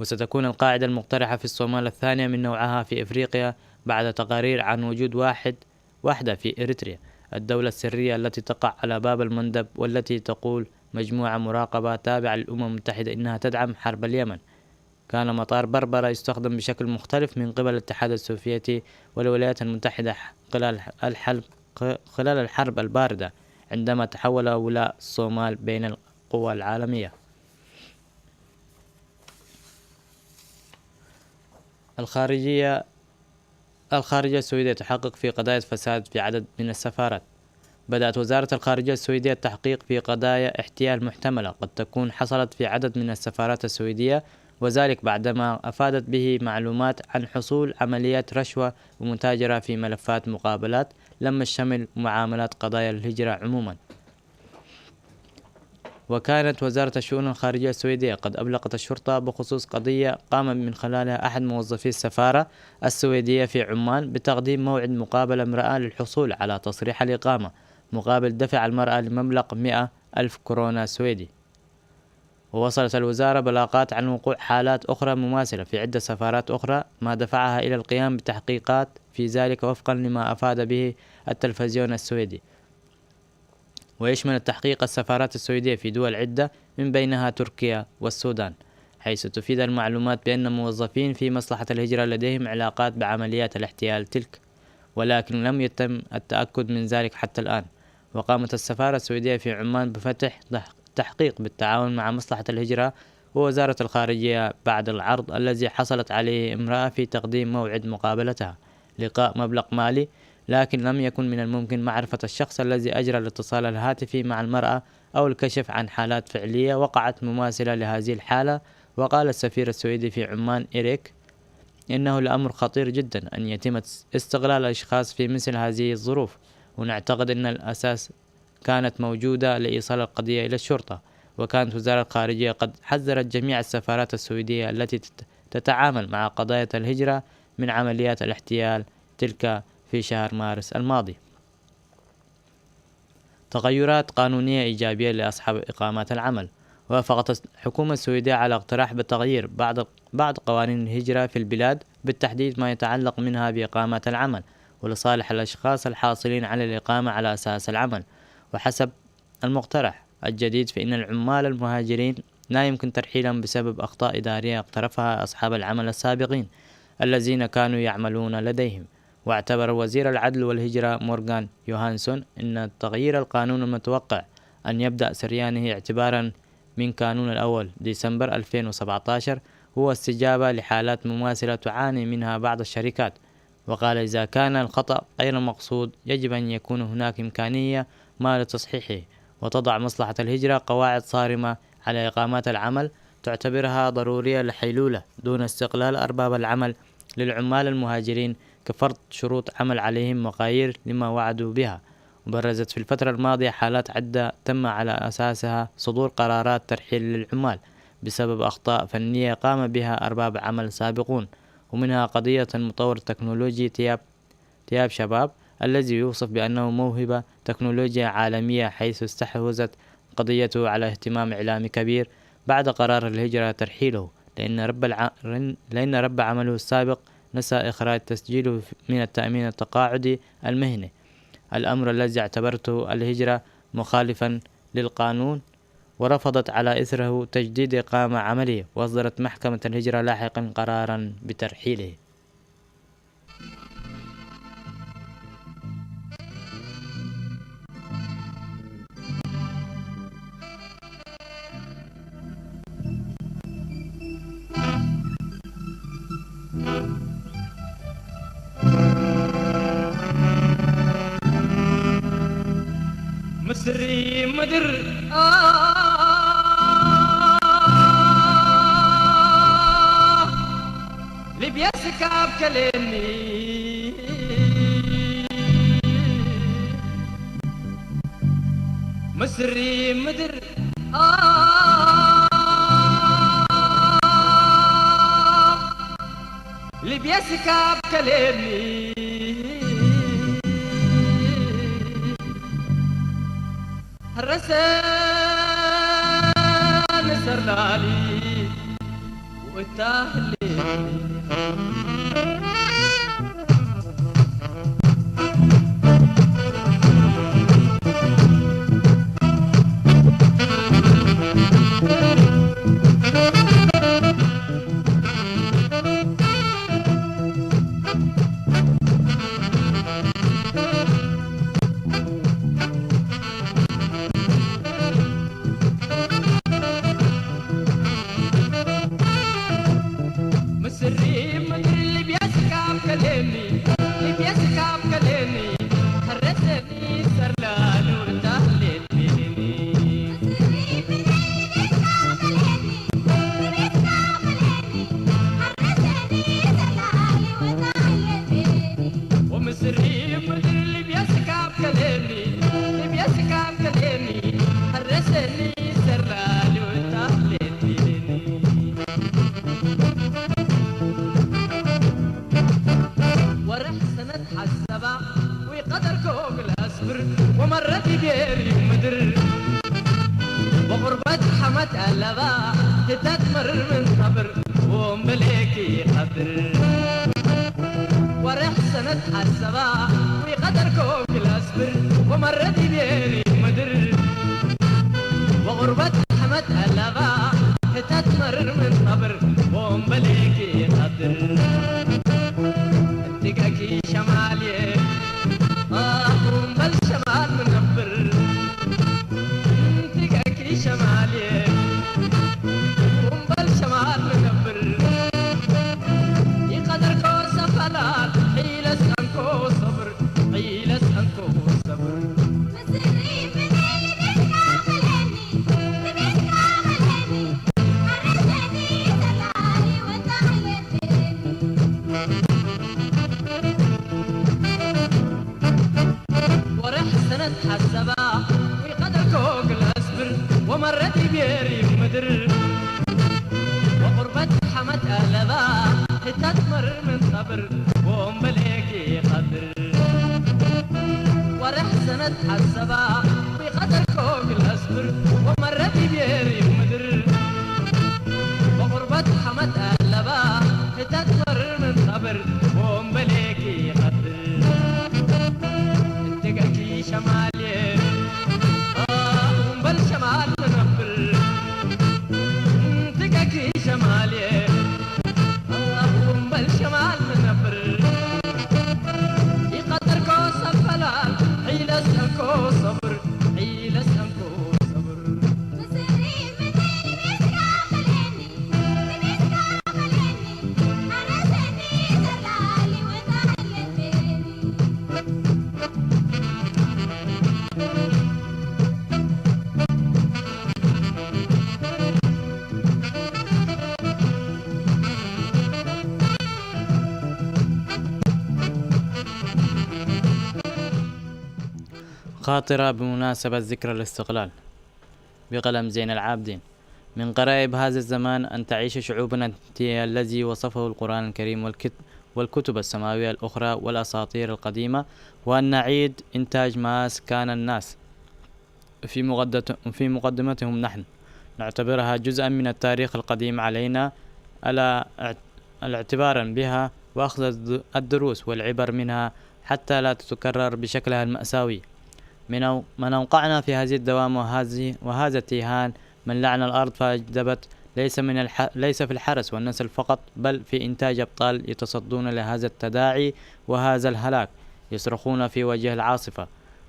وستكون القاعدة المقترحة في الصومال الثانية من نوعها في إفريقيا بعد تقارير عن وجود واحد وحدة في إريتريا، الدولة السرية التي تقع على باب المندب، والتي تقول مجموعة مراقبة تابعة للأمم المتحدة إنها تدعم حرب اليمن. كان مطار بربرة يستخدم بشكل مختلف من قبل الاتحاد السوفيتي والولايات المتحدة خلال الحرب خلال الحرب الباردة، عندما تحول ولاء الصومال بين القوى العالمية. الخارجية الخارجية السويدية تحقق في قضايا فساد في عدد من السفارات. بدأت وزارة الخارجية السويدية التحقيق في قضايا احتيال محتملة قد تكون حصلت في عدد من السفارات السويدية، وذلك بعدما أفادت به معلومات عن حصول عمليات رشوة ومتاجرة في ملفات مقابلات، لم الشمل معاملات قضايا الهجرة عموما. وكانت وزارة الشؤون الخارجية السويدية قد أبلغت الشرطة بخصوص قضية قام من خلالها أحد موظفي السفارة السويدية في عمان بتقديم موعد مقابلة امرأة للحصول على تصريح الإقامة مقابل دفع المرأة لمبلغ مئة ألف كورونا سويدي. ووصلت الوزارة بلاغات عن وقوع حالات أخرى مماثلة في عدة سفارات أخرى، ما دفعها إلى القيام بتحقيقات في ذلك وفقا لما أفاد به التلفزيون السويدي. ويشمل التحقيق السفارات السويدية في دول عدة، من بينها تركيا والسودان، حيث تفيد المعلومات بأن موظفين في مصلحة الهجرة لديهم علاقات بعمليات الاحتيال تلك، ولكن لم يتم التأكد من ذلك حتى الآن. وقامت السفارة السويدية في عمان بفتح تحقيق بالتعاون مع مصلحة الهجرة ووزارة الخارجية بعد العرض الذي حصلت عليه امرأة في تقديم موعد مقابلتها لقاء مبلغ مالي، لكن لم يكن من الممكن معرفة الشخص الذي أجرى الاتصال الهاتفي مع المرأة أو الكشف عن حالات فعلية وقعت مماثلة لهذه الحالة. وقال السفير السويدي في عمان إريك: إنه لأمر خطير جدا أن يتم استغلال الأشخاص في مثل هذه الظروف، ونعتقد أن الأساس كانت موجودة لإيصال القضية إلى الشرطة. وكانت وزارة الخارجية قد حذرت جميع السفارات السويدية التي تتعامل مع قضايا الهجرة من عمليات الاحتيال تلك في شهر مارس الماضي. تغيرات قانونية إيجابية لأصحاب إقامات العمل. وافقت الحكومة السويدية على اقتراح بتغيير بعض بعض قوانين الهجرة في البلاد، بالتحديد ما يتعلق منها بإقامات العمل، ولصالح الأشخاص الحاصلين على الإقامة على أساس العمل. وحسب المقترح الجديد، فإن العمال المهاجرين لا يمكن ترحيلهم بسبب أخطاء إدارية اقترفها أصحاب العمل السابقين الذين كانوا يعملون لديهم. واعتبر وزير العدل والهجرة مورغان يوهانسون أن تغيير القانون المتوقع أن يبدأ سريانه اعتبارا من كانون الأول ديسمبر ألفين وسبعتاشر هو استجابة لحالات مماثلة تعاني منها بعض الشركات. وقال: إذا كان الخطأ غير مقصود، يجب أن يكون هناك إمكانية ما لتصحيحه، وتضع مصلحة الهجرة قواعد صارمة على إقامات العمل تعتبرها ضرورية لحيلولة دون استغلال أرباب العمل للعمال المهاجرين كفرض شروط عمل عليهم مغاير لما وعدوا بها. وبرزت في الفترة الماضية حالات عدة تم على أساسها صدور قرارات ترحيل للعمال بسبب أخطاء فنية قام بها أرباب عمل سابقون، ومنها قضية المطور التكنولوجي تياب تياب شباب، الذي يوصف بأنه موهبة تكنولوجيا عالمية، حيث استحوذت قضيته على اهتمام إعلامي كبير بعد قرار الهجرة ترحيله، لأن رب الع-، لأن رب عمله السابق نسى إخراج تسجيله من التأمين التقاعدي المهني، الأمر الذي اعتبرته الهجرة مخالفا للقانون، ورفضت على إثره تجديد إقامة عمله، وأصدرت محكمة الهجرة لاحقا قرارا بترحيله. ምስሪ ምድር ሊብያ ስካብ ከለኒ ምስሪ ምድር ሊብያ ስካብ ከለኒ ሕረሰ ንሰርላሊ ወታህሌ خاطرة بمناسبة ذكرى الاستقلال، بقلم زين العابدين. من غرائب هذا الزمان أن تعيش شعوبنا التي الذي وصفه القرآن الكريم والكت-، والكتب السماوية الأخرى والأساطير القديمة، وأن نعيد إنتاج ما كان الناس في مقدمتهم نحن نعتبرها جزءا من التاريخ القديم. علينا الاعتبار بها وأخذ الدروس والعبر منها حتى لا تتكرر بشكلها المأساوي. من أوقعنا في هذه الدوام وهذا التيهان من لعن الأرض فأجدبت ليس من الح... ليس في الحرس والنسل فقط، بل في إنتاج أبطال يتصدون لهذا التداعي وهذا الهلاك، يصرخون في وجه العاصفة،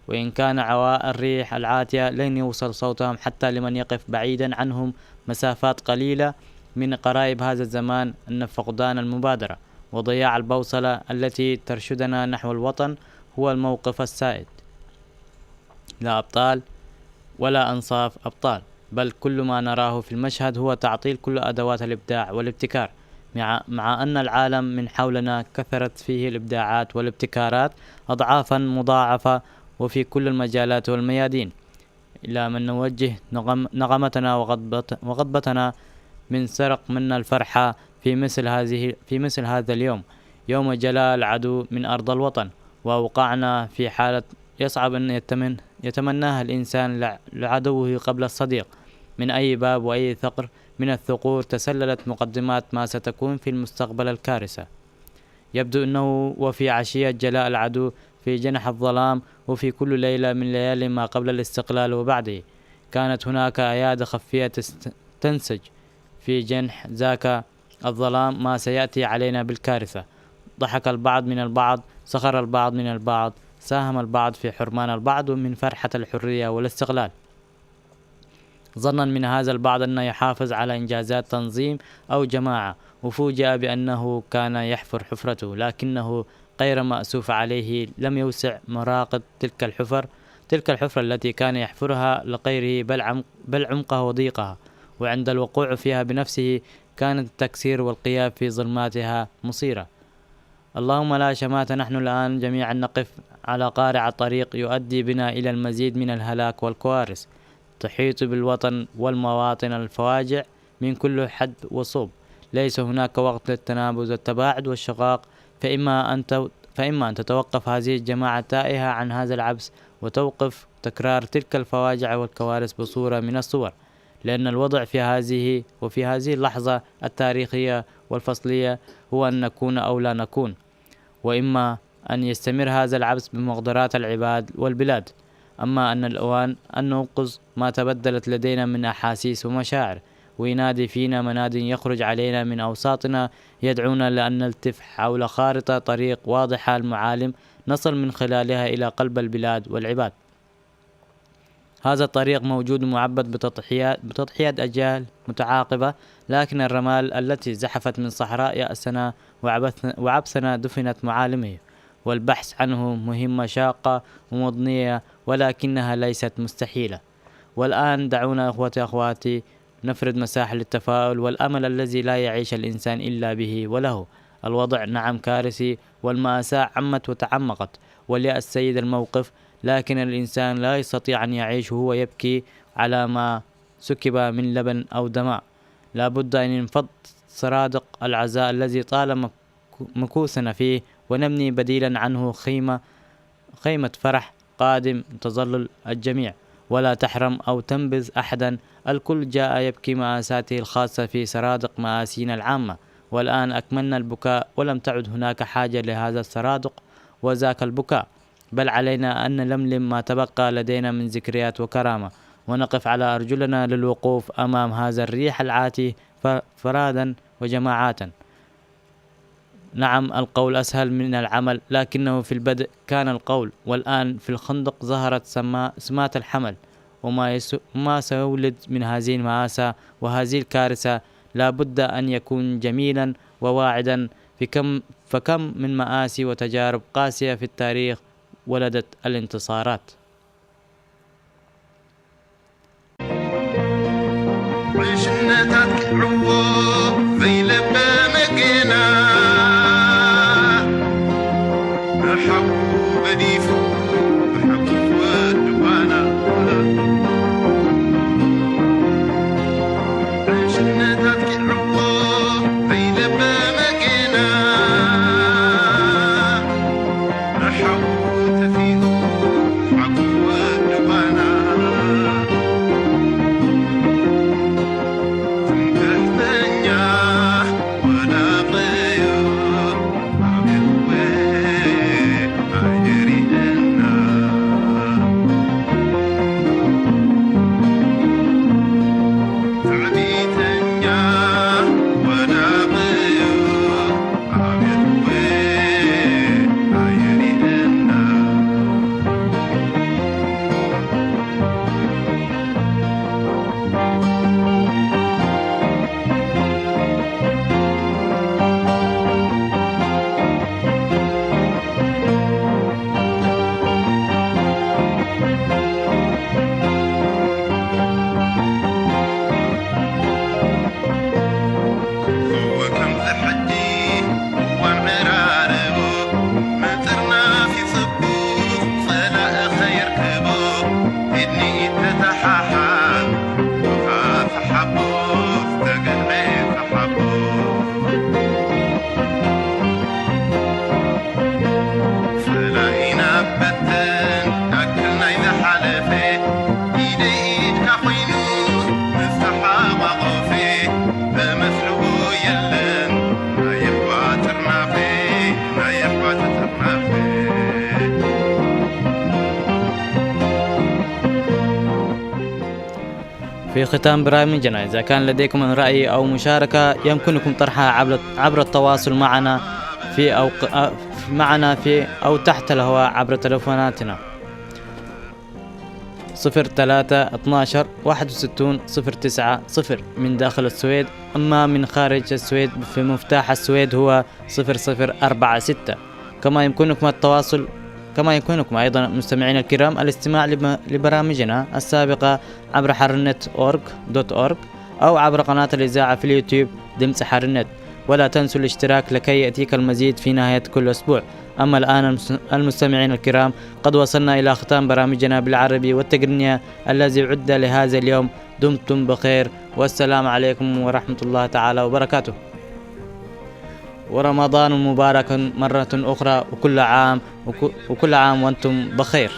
وإن كان عواء الريح العاتية لن يوصل صوتهم حتى لمن يقف بعيدا عنهم مسافات قليلة من قرائب هذا الزمان. أن فقدان المبادرة وضياع البوصلة التي ترشدنا نحو الوطن هو الموقف السائد. لا أبطال ولا أنصاف أبطال، بل كل ما نراه في المشهد هو تعطيل كل أدوات الإبداع والابتكار، مع أن العالم من حولنا كثرت فيه الإبداعات والابتكارات أضعافا مضاعفة وفي كل المجالات والميادين، إلى من نوجه نغمتنا وغضبتنا من سرق منا الفرحة في مثل هذه في مثل هذا اليوم، يوم جلاء العدو من أرض الوطن، وأوقعنا في حالة يصعب أن يتمن يتمناها الإنسان لعدوه قبل الصديق. من أي باب وأي ثقر من الثقور تسللت مقدمات ما ستكون في المستقبل الكارثة. يبدو أنه وفي عشية جلاء العدو في جنح الظلام وفي كل ليلة من ليالي ما قبل الاستقلال وبعده كانت هناك أيادي خفية تنسج في جنح ذاك الظلام ما سيأتي علينا بالكارثة. ضحك البعض من البعض، سخر البعض من البعض، ساهم البعض في حرمان البعض من فرحة الحرية والاستقلال، ظنا من هذا البعض أن يحافظ على إنجازات تنظيم أو جماعة، وفوجئ بأنه كان يحفر حفرته، لكنه غير مأسوف عليه لم يوسع مراقد تلك الحفر تلك الحفرة التي كان يحفرها لغيره، بل, عمق بل عمقها وضيقها، وعند الوقوع فيها بنفسه كان التكسير والقيام في ظلماتها مصيرة. اللهم لا شماتة، نحن الآن جميعا نقف على قارع الطريق يؤدي بنا إلى المزيد من الهلاك والكوارث تحيط بالوطن والمواطن الفواجع من كل حد وصوب. ليس هناك وقت للتنابز والتباعد والشقاق، فإما أن, تو... فإما أن تتوقف هذه الجماعة التائهة عن هذا العبث وتوقف تكرار تلك الفواجع والكوارث بصورة من الصور، لأن الوضع في هذه وفي هذه اللحظة التاريخية والفصلية هو أن نكون أو لا نكون، وإما أن يستمر هذا العبث بمقدرات العباد والبلاد. أما أن الأوان أن نوقظ ما تبدلت لدينا من أحاسيس ومشاعر، وينادي فينا مناد يخرج علينا من أوساطنا يدعونا لأن نلتف حول خارطة طريق واضحة المعالم نصل من خلالها إلى قلب البلاد والعباد. هذا الطريق موجود معبد بتضحيات بتضحيات أجيال متعاقبة، لكن الرمال التي زحفت من صحراء يأسنا وعبثنا دفنت معالمه، والبحث عنه مهمة شاقة ومضنية، ولكنها ليست مستحيلة. والآن دعونا إخوتي أخواتي نفرد مساحة للتفاؤل والأمل الذي لا يعيش الإنسان إلا به وله. الوضع نعم كارثي، والمأساة عمت وتعمقت، واليأس سيد الموقف، لكن الإنسان لا يستطيع أن يعيش وهو يبكي على ما سكب من لبن أو دماء. لا بد أن ينفض سرادق العزاء الذي طال مكوثنا فيه، ونبني بديلا عنه خيمة خيمة فرح قادم تظلل الجميع، ولا تحرم أو تنبذ أحدا. الكل جاء يبكي مآساته الخاصة في سرادق مآسينا العامة، والآن أكملنا البكاء ولم تعد هناك حاجة لهذا السرادق وذاك البكاء، بل علينا أن نلملم ما تبقى لدينا من ذكريات وكرامة، ونقف على أرجلنا للوقوف أمام هذا الريح العاتي فرادا وجماعات. نعم، القول أسهل من العمل، لكنه في البدء كان القول، والآن في الخندق ظهرت سمات الحمل، وما, يس... وما سيولد من هذه المآسى وهذه الكارثة لا بد أن يكون جميلا وواعدا. في كم فكم من مآسي وتجارب قاسية في التاريخ ولدت الانتصارات. ዕሽነታት ክዕዎ ዘይለበመ ጌና ብሓዉ ገዲፉ ብሓዉ ወድባና ዕሽነታት ክዕዎ ዘይለበመ ጌና في ختام برامجنا، إذا كان لديكم رأي أو مشاركة، يمكنكم طرحها عبر، عبر التواصل معنا في أو معنا في أو تحت الهواء عبر تلفوناتنا: صفر ثلاثة اثناشر واحد وستون صفر تسعة صفر من داخل السويد. أما من خارج السويد، في مفتاح السويد هو صفر صفر أربعة ستة. كما يمكنكم التواصل كما يمكنكم أيضا، مستمعينا الكرام، الاستماع لبرامجنا السابقة عبر حرنت أورغ دوت أورغ أو عبر قناة الإذاعة في اليوتيوب دمت حرنت. ولا تنسوا الاشتراك لكي يأتيك المزيد في نهاية كل أسبوع. أما الآن المستمعين الكرام، قد وصلنا إلى ختام برامجنا بالعربي والتقنية الذي عد لهذا اليوم. دمتم بخير، والسلام عليكم ورحمة الله تعالى وبركاته. ورمضان مبارك مرة أخرى، وكل عام وكل عام وأنتم بخير.